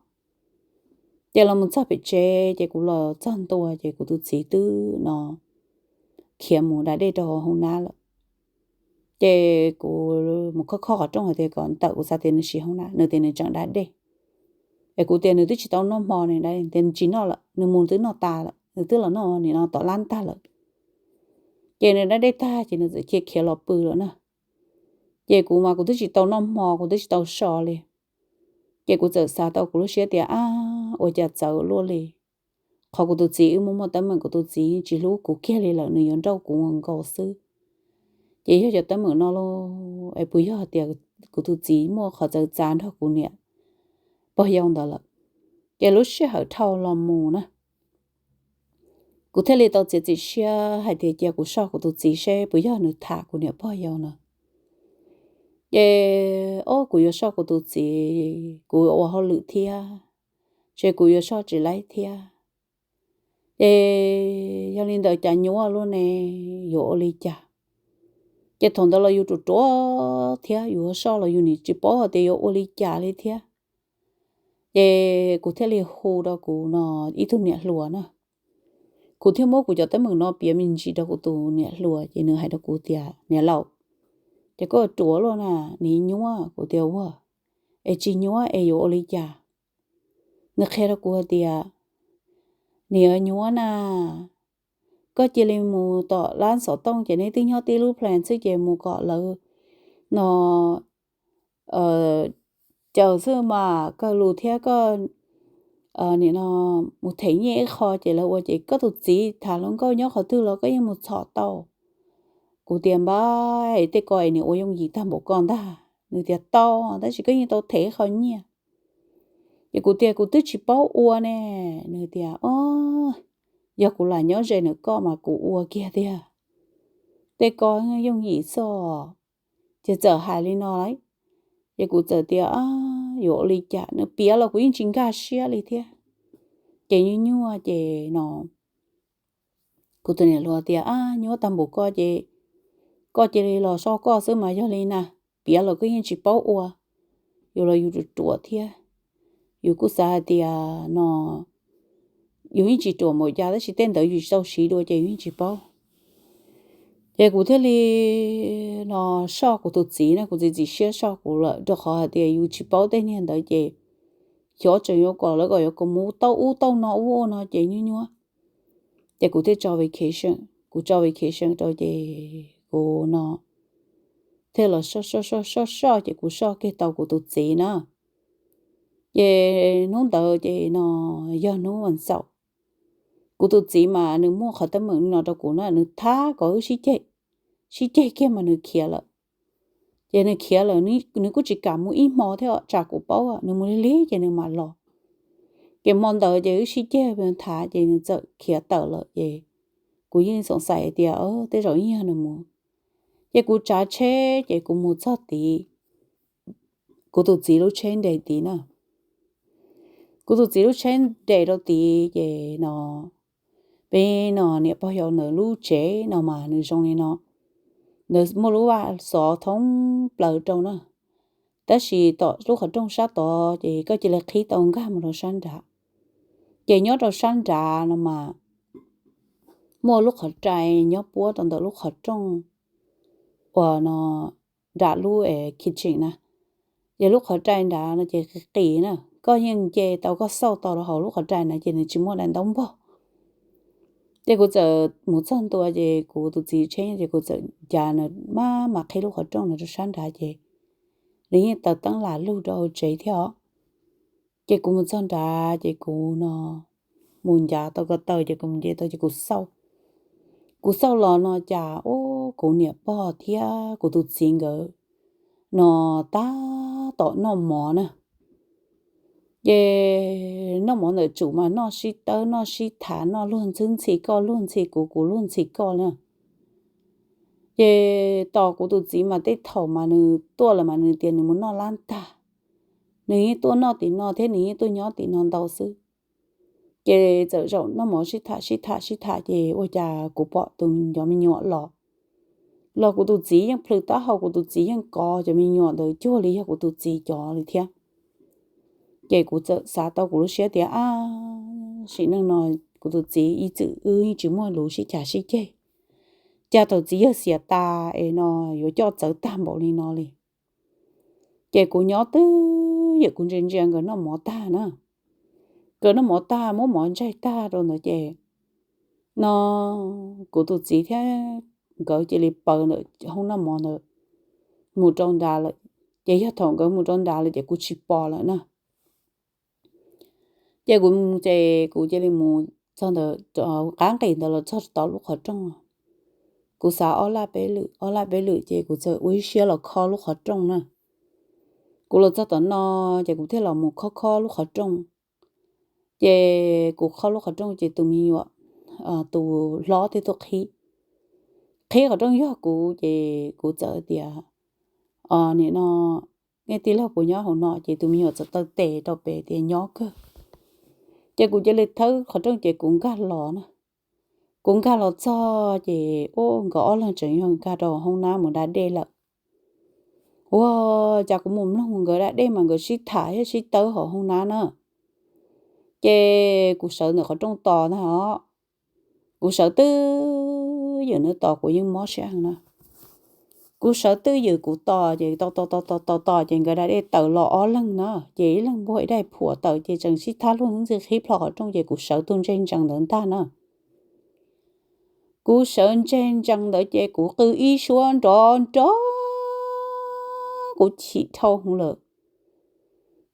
Ces los mus txog pem tsev ces kuv los txog ntua ces kuv tus txiv twb no khiav mus da dej rau hauv hoob nab lawm. Ces kuv mus khob khob qhov rooj hais tias kom tawm, kuv xav tias nws siv hoob nab, nws tias nws tseem da dej. Es kuv tias nws twb tsis tau noj hmo ne, tias nws tsis noj lawm, nws mus twb noj tas lawm, nws twb los noj nim no tom lab tag lawm. Ces nws da dej tag ces nws txawm khiav khiav los pw lawm na. Ces kuv mas kuv twb tsis tau noj hmo, kuv twb tsis tau so li. Ces kuv txawm xav tau kuv lub siab tias, ab, ua cas txawv luaj li. Qhov kuv tus txiv wb muaj muaj teeb meem, kuv tus txiv tsis hlub kuv kiag li lawm, nws yuav nrauj kuv nkaus xwb. Ces yog cov teeb meem no los es puas yog tias kuv tus txiv muaj qhov txawv txav nrog kuv niam pog yau ntawd lawm. Ces lub sij hawm dhau los mus na, kuv thiaj li tau txiav txim siab hais tias cia kuv soj kuv tus txiv seb puas yog nws tham kuv niam pog yau na. Ces ob kuv yuav soj kuv tus txiv, kuv ua hauj lwm thiab, ces kuv yuav soj tsis laib thiab. Ces yog li ntawd cas nyuaj luaj ne, yuav ua li cas? Ces thaum ntawd los yus ruam ruam thiab, yus soj los yus nim tsis paub hais tias yuav ua li cas li thiab. Ces kuv thiaj li hu rau kuv no ib tug niam hluas na. Kuv thiaj muab kuv cov teeb meem no piav me ntsis rau kuv tus niam hluas, ces nws hais rau kuv tias, niam laus, ces koj ruam luaj na, nim nyuaj. Kuv tias, ua, es tsis nyuaj es yuav ua li cas? Nws qhia rau kuv hais tias, nim nyuaj na, koj cia li mus tom lab xov tooj, ces neb twb nyob tib lub plan xwb, ces mus kom lawv no caw xwb mas kawg lus thiab, koj nim no mus them nyiaj ib qho ces lawv ua, ces koj tus txiv tham hluas nkauj nyob qhov twg los koj yeej mus txhom tau. Kuv tias, npab, tej ko es nim ua yooj yim tag npaum ko ntag. Nws tias, tau, tab sis koj yeej tau them ib qho nyiaj. Ces kuv tias, kuv twb tsis paub ua ne. Nws tias, o, yog kuv lam nyob ze ntawm koj mas kuv ua kiag tiag, tej ko yooj yim xwb. Ces txawm hais li no lawm, ces kuv txawm tias, yuav ua li cas? Nws piav los kuv yeej tsis nkag siab li thiab. Ces nyuaj nyuaj ces no kuv tus niam hluas tias, nyuaj tag npaum ko ces koj cia li los soj koj xwb mas yog li na, piav los koj yeej tsis paub ua, yus los yus ruam ruam thiab. Yus kuj xav hais tias no yus yeej tsis ruam npaum cas, tab sis tej ntawd yus tsis tau siv dua ces yus yeej tsis paub. Ces kuv thiaj li no soj kuv tus txiv na, kuv txiv txiv siab soj kuv lawm, rau qhov hais tias yus tsis paub tej niag ntawd ces xyov tseem yuav kom lawv kom yuav kom mus tau ub tau no ub no ces nyuaj nyuaj. Ces kuv thiaj tso vacation, kuv tso vacation rau ces kuv no thiaj los soj soj soj soj ces kuv soj kiag tau kuv tus txiv na. Ces hnub ntawd ces no yog hnub vas xaum. Kuv tus txiv mas nws muaj qhov teeb meem no rau kuv na, nws thab kom wb sib ceg, sib ceg kiag mas nws khiav lawm. Ces nws khiav lawm, nws kuj tsis kam mus ib hmo thiab, tsam kuv paub nws mus lig lig ces nws mam los. Ces hmo ntawd ces wb sib ceg thav ces nws txawm khiav tawm lawm ces kuv yeej xoom xais hais tias tej zaum ib nyuag nws mus. Ces kuv tsav tsheb ces kuv mus txog tid, kuv tus txiv lub tsheb nres tid na. Kuv tus txiv lub tsheb nres rau tid ces no, peb no niam pog yau ntawd lub tsev no mas nws zoo li no, ntawd muaj lub vaj xov thoob plaws rau na. Tab sis tom lub qhov rooj sab tod ces koj cia li qhib tau nkag mus rau sab nrad. Ces nyob rau sab nrad no mas muaj lub qhov rai nyob puab rau ntawm lub qhov rooj uas no nram lub kitchen na. Ces lub qhov rai nrad no ces qis qis na, koj yeej nce tau koj xauj tau rau hauv lub qhov rai na ces nws tsis muaj daim ntaub npog. Ces kuv txawm mus txog ntua ces kuv tus txiv tsheb ces kuv txawm ncav nws maj mam qhib lub qhov rooj no rau sab nrad ces nws yeej taws teeb lam lug rau hauv tsev thiab os. Ces kuv mus txog nrad ces kuv no mus ncav tau ko taw ces kuv mus nce tau ces kuv xauj. Kuv xauj los no cas ub kuv niam pog thiab kuv tus txiv nkawd no tab tom noj mov na. Ces noj mov ntawm tsum mas noj sib tawb noj sib tham, noj luag ntxhwb ntxhi koj luag ntxhi kuv kuv luag ntxhi koj na. Ces tos kuv tus txiv mas tej thaum mas nws tuaj lawm mas nws tias nws mus noj lab ntag. Nws yeej tuaj noj tim no thiab nws yeej tuaj nyob tim no ntau xwb. Ces txawm zaum noj mov sib tham sib tham sib tham ces ua cas kuv pom tus cov me nyuam los. Los kuv tus txiv yeej plhws taub hau, kuv tus txiv yeej kov cov me nyuam ntawd cuag li yog kuv tus txiv cov li thiab. Ces kuv txawm xav tau kuv lub siab tias ab, sim neej no kuv tus txiv ib txwm wb yeej tsis muaj lus sib cav sib ceg, cas thaum txiv yawg xiam tas es no yuav coj txawv tag npaum li no li. Ces kuv nyob twj ywm kuv ntsia ntsia nkawd noj mov tag na. Nkawd noj mov tag muab mov ntsaig tag rau ntawd ces no kuv tus txiv thiab nkawd cia li paws ntawm hoob noj mov ntawd mus rau nrad lawm. Ces yog thaum nkawd mus rau nrad lawm ces kuv tsis pom lawm na. Ces kuv mus ces kuv cia li mus txog ntawd, qab nqis ntawd los txog tau lub qhov rooj. Kuv xav ob laj peb lwm ob laj peb lwm ces kuv txawm ua ib siab los khob lub qhov rooj na. Kuv los txog tom no ces kuv thiaj los mus khob khob lub qhov rooj. Ces kuv khob lub qhov rooj ces tus me nyuam, tus hlob thiaj tuaj qhib, qhib qhov rooj yog kuv ces kuv txawm tias, nim no nej tij laug puas nyob hauv no? Ces tus me nyuam txawm taw tes rau pem tias nyob kawg. Ces kuv cia li thawb qhov rooj ces kuv nkag los na. Kuv nkag los txog ces ub nkawd ob leeg tseem yog nkag rau hoob nab mus da dej lawm. Ua cas kuv mus mloog nkawd da dej mas nkawd sib tham thiab sib tawb hauv hoob nab na. Ces kuv sawv ntawm qhov rooj tos ntag os. Kuv sawv twj ywm ntawd tos kuv yeej mob siab heev na. Kuv sawv twj ywm kuv tos ces tos tos tos tos tos ces nkawd da dej tawm los ob leeg na, ces ib leeg npuag ib daim phuam tawm ces tseem sib thab luag ntxhi qhib plho qhov rooj ces kuv sawv tuaj ntseg ntsees ntawd ntag na. Kuv sawv ntseg ntsees ntawd ces kuv qw ib suab nrov nrov, kuv chim dhau hwv lawm.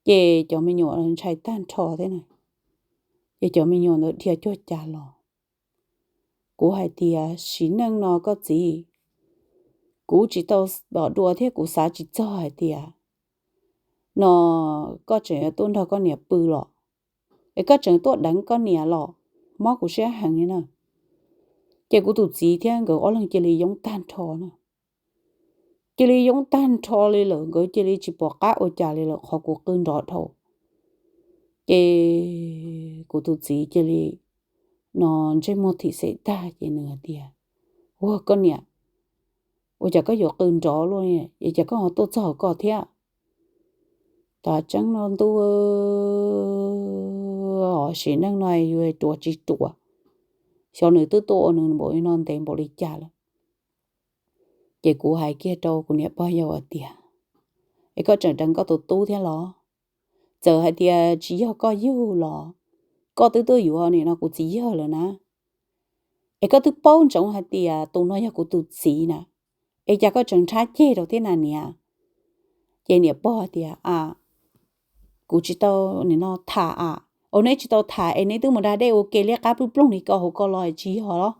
Ces cov me nyuam ntshai tag nrho thiab na. Ces cov me nyuam ntawd dhia cuag cas los. Kuv hais tias sim neej no koj txiv, kuv tsis tau pom dua thiab kuv xav tsis txog hais tias no koj tseem yuav tuaj nrog koj niam pw los, es koj tseem tuaj deev koj niam los, mob kuv siab heev li na. Ces kuv tus txiv thiab nkawd ob leeg cia li yoob tag nrho na. Cia li yoob tag nrho li lawm, nkawd cia li tsis pom qab ua cas li lawm qhov kuv qw nrov dhau. Ces kuv tus txiv cia li no ntsej muag thim xem tag ces nws hais tias, ua koj niam, ua cas koj yuav qw nrov luaj es cas koj ho tuaj txog hauv ko thiab? Tam tseeb no ntuj, sim neej no yuav ruam tsis ruam, xyov nws twb tuaj ua nws npaum li no ntev npaum li cas lawm. Ces kuv hais kiag rau kuv niam pog yau hais tias, es koj tseem deev koj tus tub thiab los? Txawm hais tias tsis yog koj yug los, koj twb tuaj yuav nim no kuv txiv yawg lawm na. Es koj twb paub ntsoov hais tias tus no yog kuv tus txiv na, es cas koj tseem nrhab ceg rau thiab na niam? Ces niam pog hais tias, a, kuv tsis tau nim no tham a. Ua neb tsis tau tham es neb twb mus da dej ua ke liab qab pluj ploog li ko hauv ko los tsis yog los?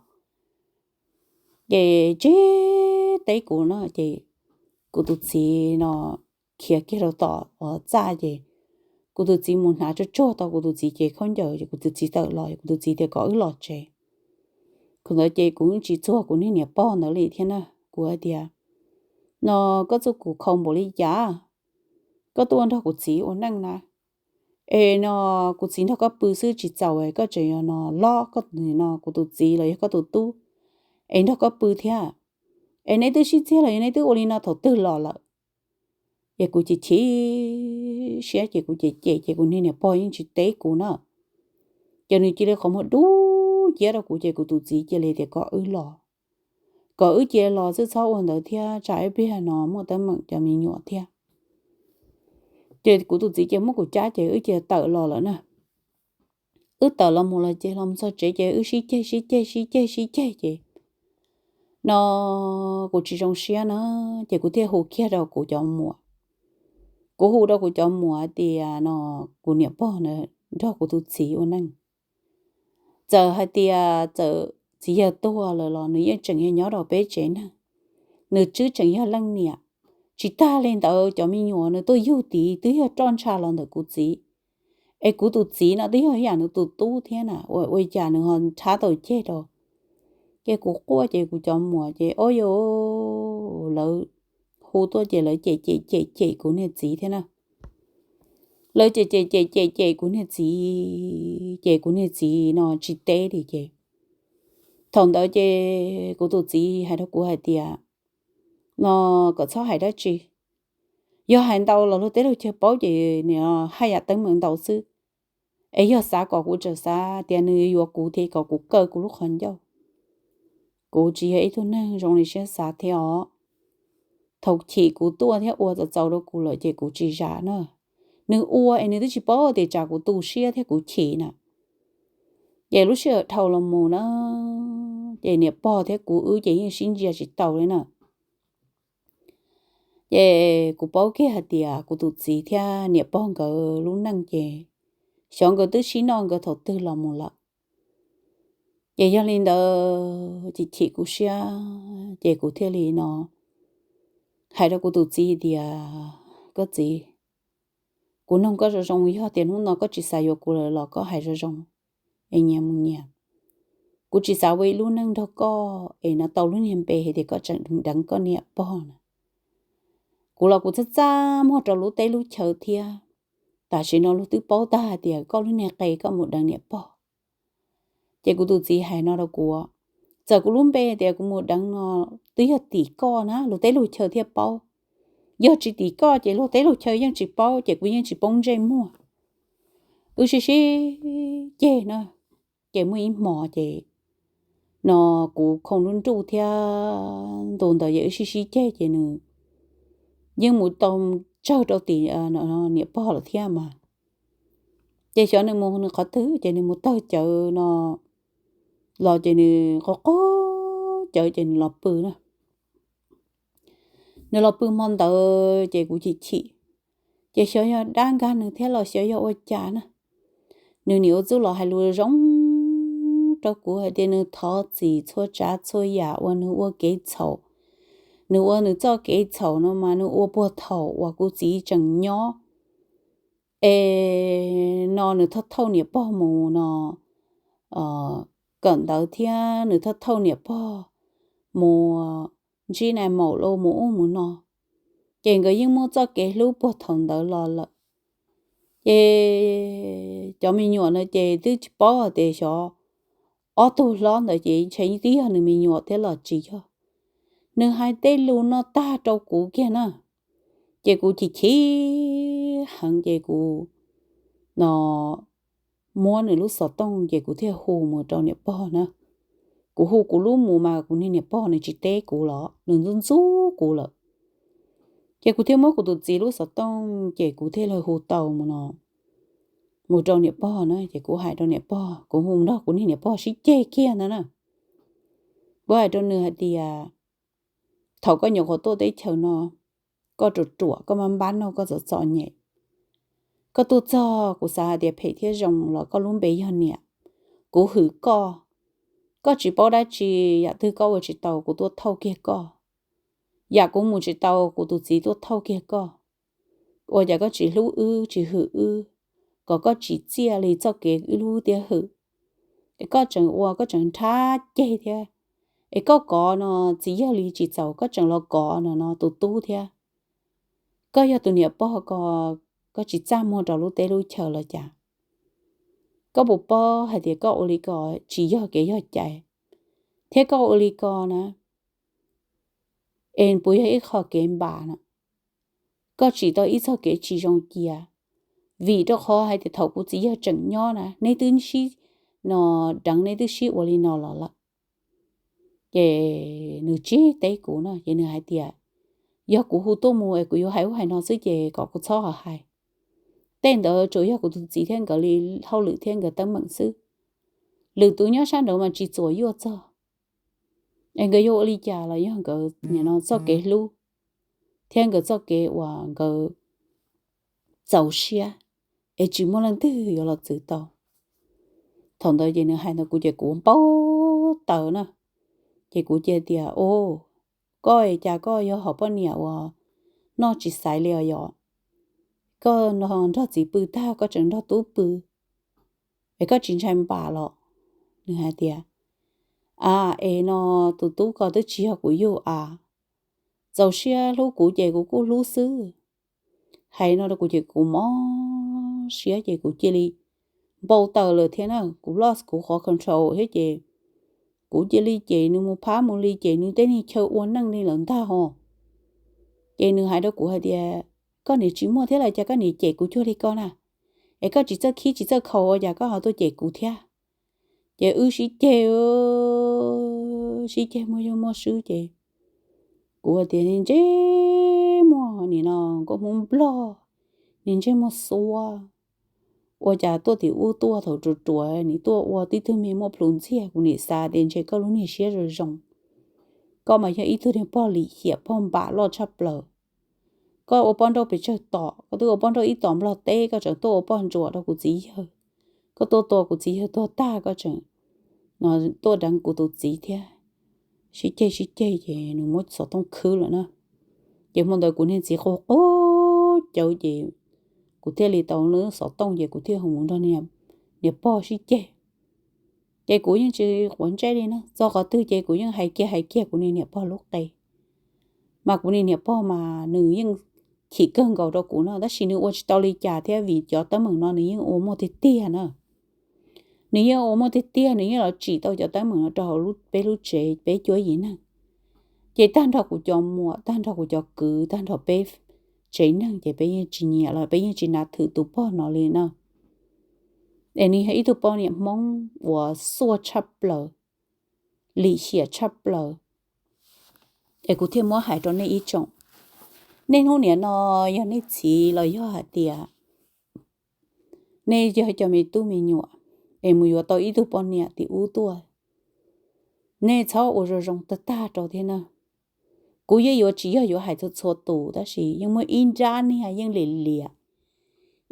Ces tseg teb kuv no ces kuv tus txiv no khiav kiag rau tom txaj ces kuv tus txiv mus hnav tsuag tsuag tau kuv tus txiv cev khaub ncaws, kuv tus txiv tawm los, kuv tus txiv tias kom wb los tsev. Thaum ntawd ces kuv yeej tsis txuag kuv niag niam pog ntawd li thiab na. Kuv hais tias, no koj txuj kum khau npaum li cas, koj tuaj nrog kuv txiv ua neej na. Es no kuv txiv nrog koj pw xwb tsis txaus, koj tseem yog no lob koj no kuv tus txiv los yog koj tus tub es nrog koj pw thiab. Es neb twb sib txiag los yog neb twb ua li no thaum twg los lawm? Ces kuv chim chim siab ces kuv cem cem ces kuv niag niam pog yeej tsis teb kuv na. Ces nws cia li qhov muag dub nciab rau kuv ces kuv tus txiv cia li tias kom wb los, kom wb cia li los xwb txhob ua ntawd thiab tsam ib pliag no muaj teeb meem cov me nyuam thiab. Ces kuv tus txiv ces muab kuv cab ces wb cia li tawm los lawm na. Wb tawm los mus los ces los txog tsev ces wb sib ceg sib ceg sib ceg sib ceg ces no kuv tsis zoo siab na, ces kuv thiaj hu kiag rau kuv cov muam. Kuv hu rau kuv cov muam tias no kuv niam pog na nrog kuv tus txiv ua neej. Txawm hais tias txawm txiv yawg tuag lawm los nws yeej tseem yog nyob rau peb tsev neeg, nws twb tseem yog leej niam. Tsis tag li ntawd cov me nyuam nws tuaj yug tid twb yog roj ntsha los ntawm kuv txiv. Es kuv tus txiv no twb yog ib yam nws tus tub thiab na, ua cas nws ho nrhab tau ceg rau. Ces kuv quaj ces kuv cov muam ces o yus lawv hu tuaj ces lawv cem cem cem cem kuv niag txiv thiab na. Lawv cem cem cem cem cem kuv niag txiv ces kuv niag txiv no tsis teb li ces thaum ntawd ces kuv tus txiv hais rau kuv hais tias no kom txhob hais dab tsi. Yog hais ntau los luag teb luag chaw paub ces haj yam teeb meem ntau xwb. Es yog xav kom kuv tseem xav tias nws yuav kuv thiab kom kuv kaw kuv lub qhov ncauj. Kuv tsis yog ib tug neeg zoo li siab xav thiab os. Thaum chim kuv tuaj thiab ua txaus txaus rau kuv lawm ces kuv tsis zam na. Nws ua es nws twb tsis paub tias tsam kuv tu siab thiab kuv chim na. Ces lub sij hawm dhau los mus na, ces niam pog thiab kuv wb ces yeej sib ntsia tsis tau li na. Ces kuv paub kiag hais tias kuv tus txiv thiab niam pog nkawd lub neej ces xyov nkawd twb sib noj nkawd thaum twg los mus lawm. Ces yog li ntawd ces chim kuv siab ces kuv thiaj li no hais rau kuv tus txiv tias, koj txiv, kuv noog koj zoo zoo, yog tias hnub no koj tsis xav yuav kuv lawm los koj hais zoo zoo es nyias mus nyias. Kuv tsis xav ua ib lub neej nrog koj es no tau lub niag npe hais tias koj tseem deev koj niam pog na. Kuv los kuv txaj txaj muag rau lub teb lub chaw thiab. Tam sim no luag twb paub tag hais tias koj lub niag qe koj mus deev niam pog. Ces kuv tus txiv hais no rau kuv, txawm kuv lub npe tias kuv mus deev no twb yog tim koj na luag teb luag chaw thiaj paub. Yog tsis tim koj ces luag teb luag chaw yeej tsis paub ces kuv yeej tsis poob ntsej muag. Wb sib sib ceg na, ces muaj ib hmo ces no kuv khoo nruj nruj thiab ntu ntawd ces wb sib sib ceg ces nws yeej mus tau tsawg rau tim niam pog lawm thiab mas. Ces xyov nws mus nws qhov twg ces nws mus tawg cawv no los ces nws qo qo cawv ces nws los pw na. Nws los pw hmo ntawd ces kuv chim chim, ces xyov yog dab nkag nws thiab los xyov yog ua cas na. Nws nim ua txuj los hais lus zoo rau kuv hais tias nws thov txim txhua tsav txhua yam uas nws ua kev txhaum, nws ua nws txoj kev txhaum no mas nws ua puag thaum uas kuv txiv tseem nyob. Es no nws thauj thauj niam pog mus no kawm ntawv thiab nws thauj thauj niam pog mus ntsib nais maum los mus ub mus no, ces nkawd yeej muaj txoj kev hlub puag thaum ntawd los lawm. Ces cov me nyuam no ces twb tsis paub hais tias xyov ob tug hlob ntawd ces ntshe twb yog nws me nyuam thiab los tsis yog. Nws hais tej lus no tag rau kuv kiag na, ces kuv chim chim heev ces kuv no muab nws lub xov tooj ces kuv thiaj hu mus rau niam pog na. Kuv hu kuv lub mus mas kuv niag niam pog nws tsis teb kuv los nws ntxub ntxub kuv lawm. Ces kuv thiaj muab kuv tus txiv lub xov tooj ces kuv thiaj li hu tau mus no, mus rau niam pog na. Ces kuv hais rau niam pog, kuv hu nrog kuv niag niam pog sib ceg kiag ntag na. Kuv hais rau nws hais tias, thaum koj nyuam qhuav tuaj teb chaws no, koj ruam ruam, koj maj npab noj, koj txom txom nyem, koj tuaj txog kuv xav hais tias phem thiab zoo los koj lub npe yog niam. Kuv hwm koj, koj tsis paub dab tsi, yam twg koj ua tsis tau kuv tuaj thauj kiag koj, yam kuv mus tsis tau kuv tus txiv tuaj thauj kiag koj. Ua cas koj tsis hlub wb tsis hwm wb? kom koj tsim txiaj li txoj kev wb hlub thiab hwm. Es koj tseem ua koj tseem nrhab ceg thiab, es koj kov no txiv yawg li tsis txaus koj tseem los kov no no tus tub thiab. Koj yog tus niam pog ko, koj tsis txaj muag rau lub teb lub chaw los cas? Koj puas paub hais tias koj ua li ko tsis yog kev yog cai, thiab koj ua li ko na, es puas yog ib qho kev npam no? Koj tsim tau ib txoj kev tsis zoo cia, vim rau qhov hais tias thaum kuv txiv yawg tseem nyob na neb twb sib no deev, neb twb sib ua li no los lawm. Ces nws tsis teb kuv no ces nws hais tias, yog kuv hu tuaj mus es kuv yuav hais ub hais no xwb ces kom kuv txhob ho hais. Tej ntawd tsuas yog kuv tus txiv thiab nkawd li hauj lwm thiab nkawd teeb meem xwb. Lwm tus nyob sab nraud mas tsis txuam yuaj txog. Es nkawd yuav ua li cas los yog nkawd nim no txoj kev hlub thiab nkawd txoj kev uas nkawd txaus siab, es tsis muaj leej twg yuav los txwv tau. Thaum ntawd ces nws hais ntawd kuv ces kuv npau taws na. Ces kuv cia tias, o, koj es cas koj yog hom poj niam uas noj tsis xaiv li os yom? Koj nrog txiv pw tag koj tseem nrog tub pw, es koj tsis ntshai npam los? Nws hais tias, a, es no tus tub ko twb tsis yog kuv yug a, txaus siab hlub kuv ces kuv kuj hlub xwb. Hais no rau kuv ces kuv mob siab ces kuv cia li npau taws lawm thiab na, kuv lost kuv qhov control thiab ces kuv cia li ces nws mus phab mus li ces nws tej niag chaw ua neej li lawm ntag ho. Ces nws hais rau kuv hais tias, koj niam tsis muaj thiab los cas koj niam cem kuv cuag li ko na? Es koj tsis txawj khib tsis txawj khaus ua cas koj ho tuaj cem kuv thiab? Ces wb sib ceg, sib ceg muaj yug muaj swb ces kuv tias, niag ntsej muag nim no nkauj Hmoob Nplog, niag ntsej muag xuab, ua cas tuaj tim ub tuaj thaum ruam ruam nim tuaj ua tib tug me muaj plhus ntxiag. Kuv nim xav tias ntshe koj lub niag siab zoo zoo, koj mas yog ib tug niag pog lim hiam pog npam loj tshaj plaws. Koj ua poj nrauj pes tsawg tom, koj twb ua poj nrauj ib tom Nplog teb, koj tseem tuaj ua poj ntsuam rau kuv txiv yawg. Koj tuaj tua kuv txiv yawg tuag tag koj tseem tuaj deev kuv tus txiv thiab. Sib ceg sib ceg ces nws muab xov tooj khwb lawm na. Ces hmo ntawd kuv niag txiv qaug qaug cawv ces kuv thiaj li tau lub xov tooj ces kuv thiaj hu mus nrog niam pog sib ceg. Ces kuv yeej tsis quav ntsej li na, txog qhov twg ces kuv yeej hais kiag hais kiag kuv niag niam pog lub qe. Mas kuv niag niam pog mas nws yeej chim kawg nkaus rau kuv no, tab sis nws ua tsis tau li cas thiab vim cov teeb meem no nws yeej ua muaj tiag tiag na. Nws yeej ua muaj tiag tiag, nws yeej los tsim tau cov teeb meem no rau hauv peb lub tsev peb cuab yim neeg. Ces tag nrho kuv cov muam, tag nrho kuv cov kwv, tag nrho peb tsev neeg ces peb yeej tsis nyiam los peb yeej tsis nav thwm tus pog no li na. Es nws yog ib tug poj niam Hmoob uas xuaj tshaj plaws, lim hiam tshaj plaws. Es kuv thiaj muab hais rau nej ib tsoom, nej hnub niam no yog nej txiv los yog hais tias nej yog cov me tub me nyuam es mus yuav tau ib tug poj niam tim ub tuaj, nej txhob ua zoo zoo tag tag rau thiab na. Kuv yeej yuav tsis yog yuav hais txhua txhua tus tab sis yeej muaj ib nrab niag yeej lim liam,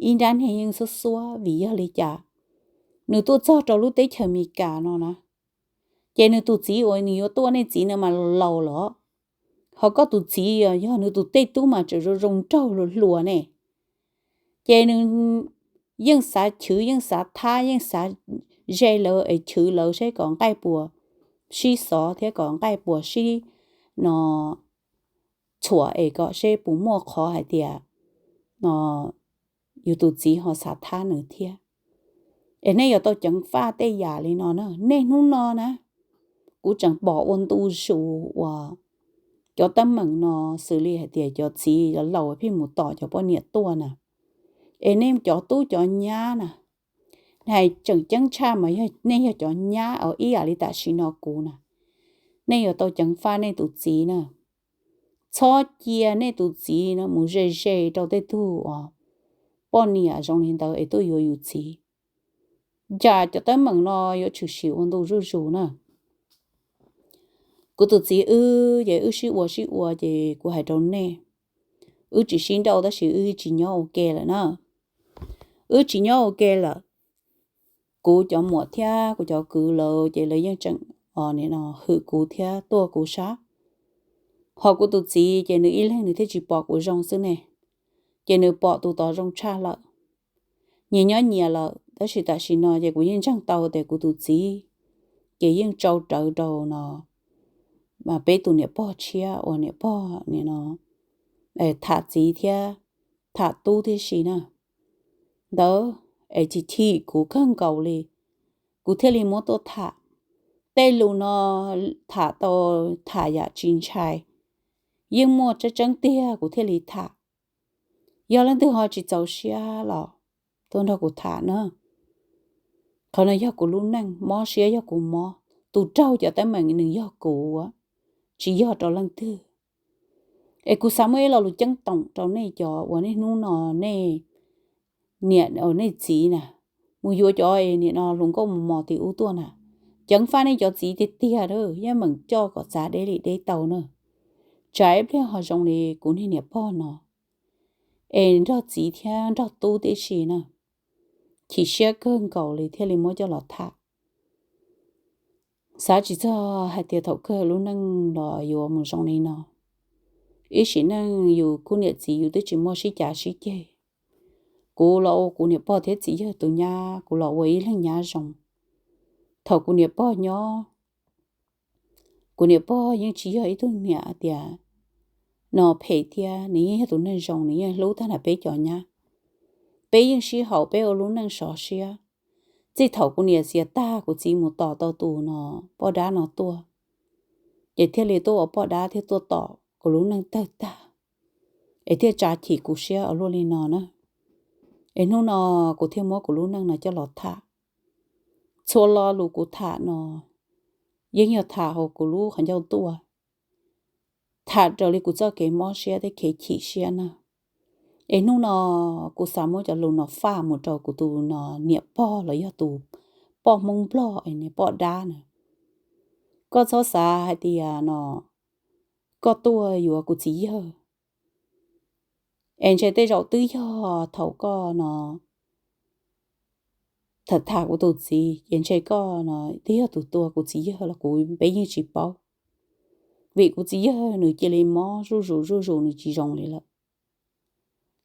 ib nrab niag yeej xuab xuab vim yog li cas nws tuaj txog rau lub teb chaws Amelikas no na, ces nws tus txiv uas nws yuav tuaj, nej txiv no mas laus los, ho koj tus txiv yog nws tus tej tub mas tseem zoo zoo nraug hluas hluas ne. Ces nws yeej xav chwv, yeej xav thab, yeej xav ze lawv es chwv lawv seb kom nqaij puas sib xov thiab kom nqaij puas sib no txhuam es kom seb puas muaj qhov hais tias no yus tus txiv ho xav thab nws thiab. Es nej yuav tau ceev faj tej yam li no na. Nej hnub no na, kuv tseem pom ua ntu zus uas cov teeb meem no xws li hais tias cov txiv laus pheej mus tom cov poj niam tuaj na. Es nej cov tub cov nyab na, hais tseem ceeb tshaj mas nej yog cov nyab os, ib yam li tam sim no kuv na, nej yuav tau ceev faj nej tus txiv na. Txhob cia nej tus txiv no mus ze ze rau tej tug poj niam zoo li ntawd es tuaj yuav yus txiv. Cas cov teeb meem no yuav tshwm sim ua ntu zuj zus na. Kuv tus txiv wb ces wb sib ua sib ua ces kuv hais rau nej, wb tsis sib nrauj tab sis wb tsis nyob ua ke lawm na. Wb tsis nyob ua ke lawm. Kuv cov muam thiab kuv cov kwv lawv ces lawv yeej tseem hwm kuv thiab tuaj kuv sab. Ho kuv tus txiv ces nws ib leeg nws thiaj tsis pom kuv zoo xwb ne, ces nws pom tus tod zoo tshaj lawm. nyias nyob nyias lawm, tab sis tam sim no ces kuv yeej ntseeg tau tias kuv tus txiv ces yeej tsau rawv rau no peb tus niam pog tshiab uas niam pog nim no tham txiv thiab tham tub tib si na. Ntawd es chim chim kuv kawg nkaus li, kuv thiaj li muab tuaj tham. Tej lus no tham tau, tham yam tsis ntshai, yeej muaj tseeb tseeb tiag kuv thiaj li tham. Yog leej twg ho tsis txaus siab los tuaj nrog kuv tham na. Qhov no yog kuv lub neej, mob siab yog kuv mob, tus raug cov teeb meem nws yog kuv, tsis yog rau leej twg. Es kuv xav muaj ib lo lus ceeb toom rau nej cov uas nej hnub no nej niam, nej txiv na, mus yuav cov es nim no hluas nkauj mus mos tim ub tuaj na, ceev faj nej cov txiv tiag tiag, yeej meem coj kom txav deb li deb tau na. Tsam ib pliag ho zoo li kuv niag niam pog no, es nrog txiv thiab nrog tub tib si na. Chim siab kawg nkaus li thiaj li muab coj los tham. Xav tsis txog hais tias thaum kawg lub neej los yuav mus zoo li no. Ib sim neej yus khub niam txiv yus twb tsis muaj sib cav sib ceg. Kuv los ua kuv niam pog thiab txiv yawg tus nyab, kuv los ua ib leeg nyab zoo. Thaum kuv niam pog nyob, kuv niam pog yeej tsis yog ib tug niam tias no phem thiab, nws yeej yog tus neeg zoo, nws yeej hlub tag nrho peb cov nyab. Peb yeej sib haum, peb ua lub neej sov siab. Txij thaum kuv niam xiam tag kuv txiv mus tos tau tus no poj dab no tuaj, ces thiaj li tuaj ua poj dab thiab tuaj tom kuv lub neej tawg tag, es thiaj tsa chim kuv siab ua luaj li no na. Es hnub no kuv thiaj muab kuv lub neej no coj los tham. Txhua lo lus kuv tham no yeej yog tham hauv kuv lub qhov ncauj tuaj, tham raws li kuv txoj kev mob siab thiab kev chim siab na. Es hnub no kuv xav muab cov lus no faj mus rau kuv tus no niam pog los yog tus poj Hmoob Nplog es niag poj dab na. Koj txhob xav hais tias no koj tuaj yuav kuv txiv yawg, es ntshe tej zaum twb yog thaum koj no tham tham kuv tus txiv, ces ntshe koj no twb yog tus tua kuv txiv yawg los kuv peb yeej tsis paub. Vim kuv txiv yawg nws cia li mob zuj zus zuj zus, nws tsis zoo li lawm.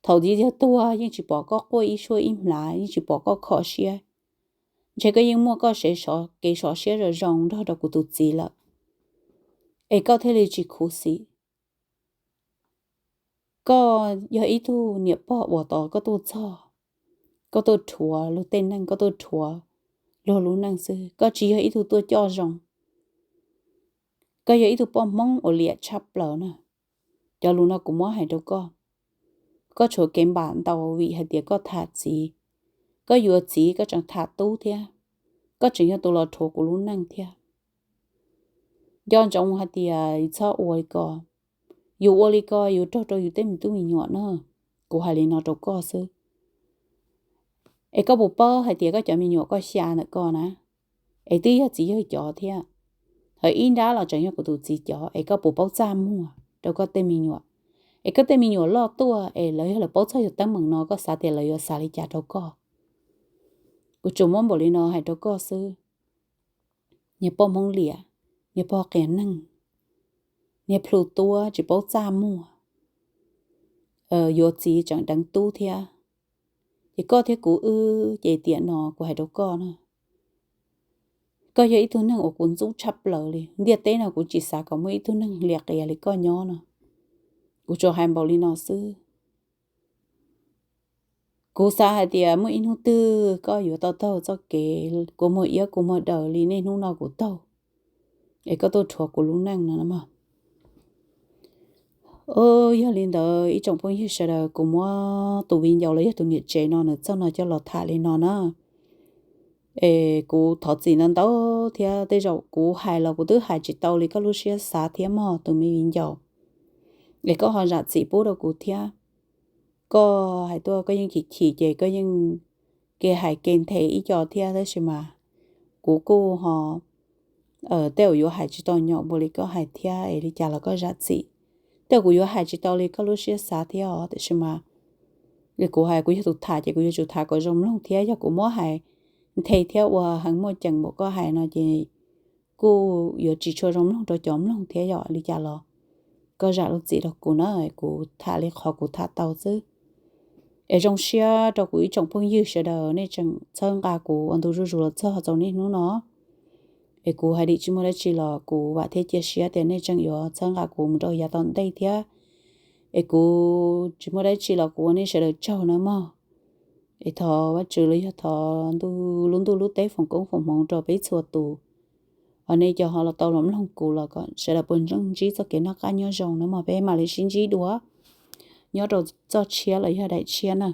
Thaum txiv yawg tuag yeej tsis pom koj quaj ib suab ib hmlav, yeej tsis pom koj kho siab. Ntshe koj yeej muaj koj kev sov siab zoo zoo nrog rau kuv tus txiv lawm, es koj thiaj li tsis khuv xim. Koj yog ib tug niam pog uas tos koj tuaj txog, koj tuaj rhuav luag tej neej, koj tuaj rhuav luag lub neej xwb, koj tsis yog ib tug tuaj coj zoo. Koj yog ib tug poj Hmoob uas liam tshaj plaws na. Cov lus no kuv muab hais rau koj, koj tshuav kev npam ntau vim hais tias koj tham txiv. Koj yuav txiv koj tseem tham tub thiab, koj tseem yog tus los rhuav kuv lub neej thiab. Nco ntsoov hais tias txhob ua li ko. Yus ua li ko yuav raug rau yus tej me tub me nyuam na. Kuv hais li no rau koj xwb. Es koj puas paub hais tias koj cov me nyuam koj xya ntawm koj na, es twb yog txiv yawg cov thiab, ho ib nrab los tseem yog kuv tus txiv cov, es koj puas paub txaj muag rau koj tej me nyuam? Es koj tej me nyuam loj tuaj es lawv yog lawv paub txog yog teeb meem no koj xav tias lawv yuav xav li cas rau koj? Kuv tsuas muab npaum li no hais rau koj xwb. Niag poj Hmoob liam, niag pog qias neeg, niag plhu tuab tsis paub txaj muag, yuav txiv tseem deev tub thiab. Ces koj thiab kuv wb ces tiam no kuv hais rau koj na, koj yog ib tug neeg uas kuv ntxub tshaj plaws li. Ntiaj teb no kuv tsis xav kom muaj ib tug neeg liam qias li koj nyob no. Kuv tsuas hais npaum li no xwb. Kuv xav hais tias muaj ib hnub twg koj yuav tau taug txoj kev kua muag iab kua muag daws li niaj hnub no kuv taug, es koj tuaj rhuav kuv lub neej no. Yog li ntawd ib tsoom phooj ywg sawv daws, kuv muab tus viv ncaus los yog tus niam tsev no nws txoj no coj los tham li no na. Es kuv thov txim ntau ntau thiab, tej zaum kuv hais los kuv twb hais tsis tau li koj lub siab xav thiab mog tus me viv ncaus. Es koj ho zam txim pub rau kuv thiab. Koj hais tuaj koj yeej chim chim ces koj yeej ke hais ke nthe ib co thiab, tab sis mas kuv kuj ho tej zaum yuav hais tsis tau nyom npaum li koj hais thiab, es li cas los koj zam txim. Tej zaum kuv yuav hais tsis tau li koj lub siab xav thiab os, tiam sis mas kuv hais kuv yog tus tham ces kuv yuav tsum tham kom zoo mloog thiab. Yog kuv muab hais nthe thiab ua heev muaj ceem npaum koj hais no ces kuj yuav tsis tshua zoo mloog rau cov mloog thiab. Yog li cas los koj zam lub txim rau kuv na, kuv tham li qhov kuv tham tau xwb. Es zoo siab rau kuv ib tsoom phooj ywg sawv daws nej tseem txhawb nqa kuv ua ntu zuj zus los txog txog niaj hnub no. Es kuv hais dim tsis muaj dab tsi los kuv vam thiab cia siab tias nej tseem yuav txhawb nqa kuv mus rau yav tom ntej thiab. Es kuv tsis muaj dab tsi los kuv ua nej sawv daws tsaug nawb mog. Es thov Vajtswv los yog thov ntu, lub ntuj lub teb foom koob foom hmoov rau peb txhua tus. Hos nej cov ho los tau los mloog kuv los kom sawv daws puas ntsej ntsib txoj kev noj qab nyob zoo nawb mog, peb mam li sib ntsib dua nyob rau txoj tshiab los yog daim tshiab na.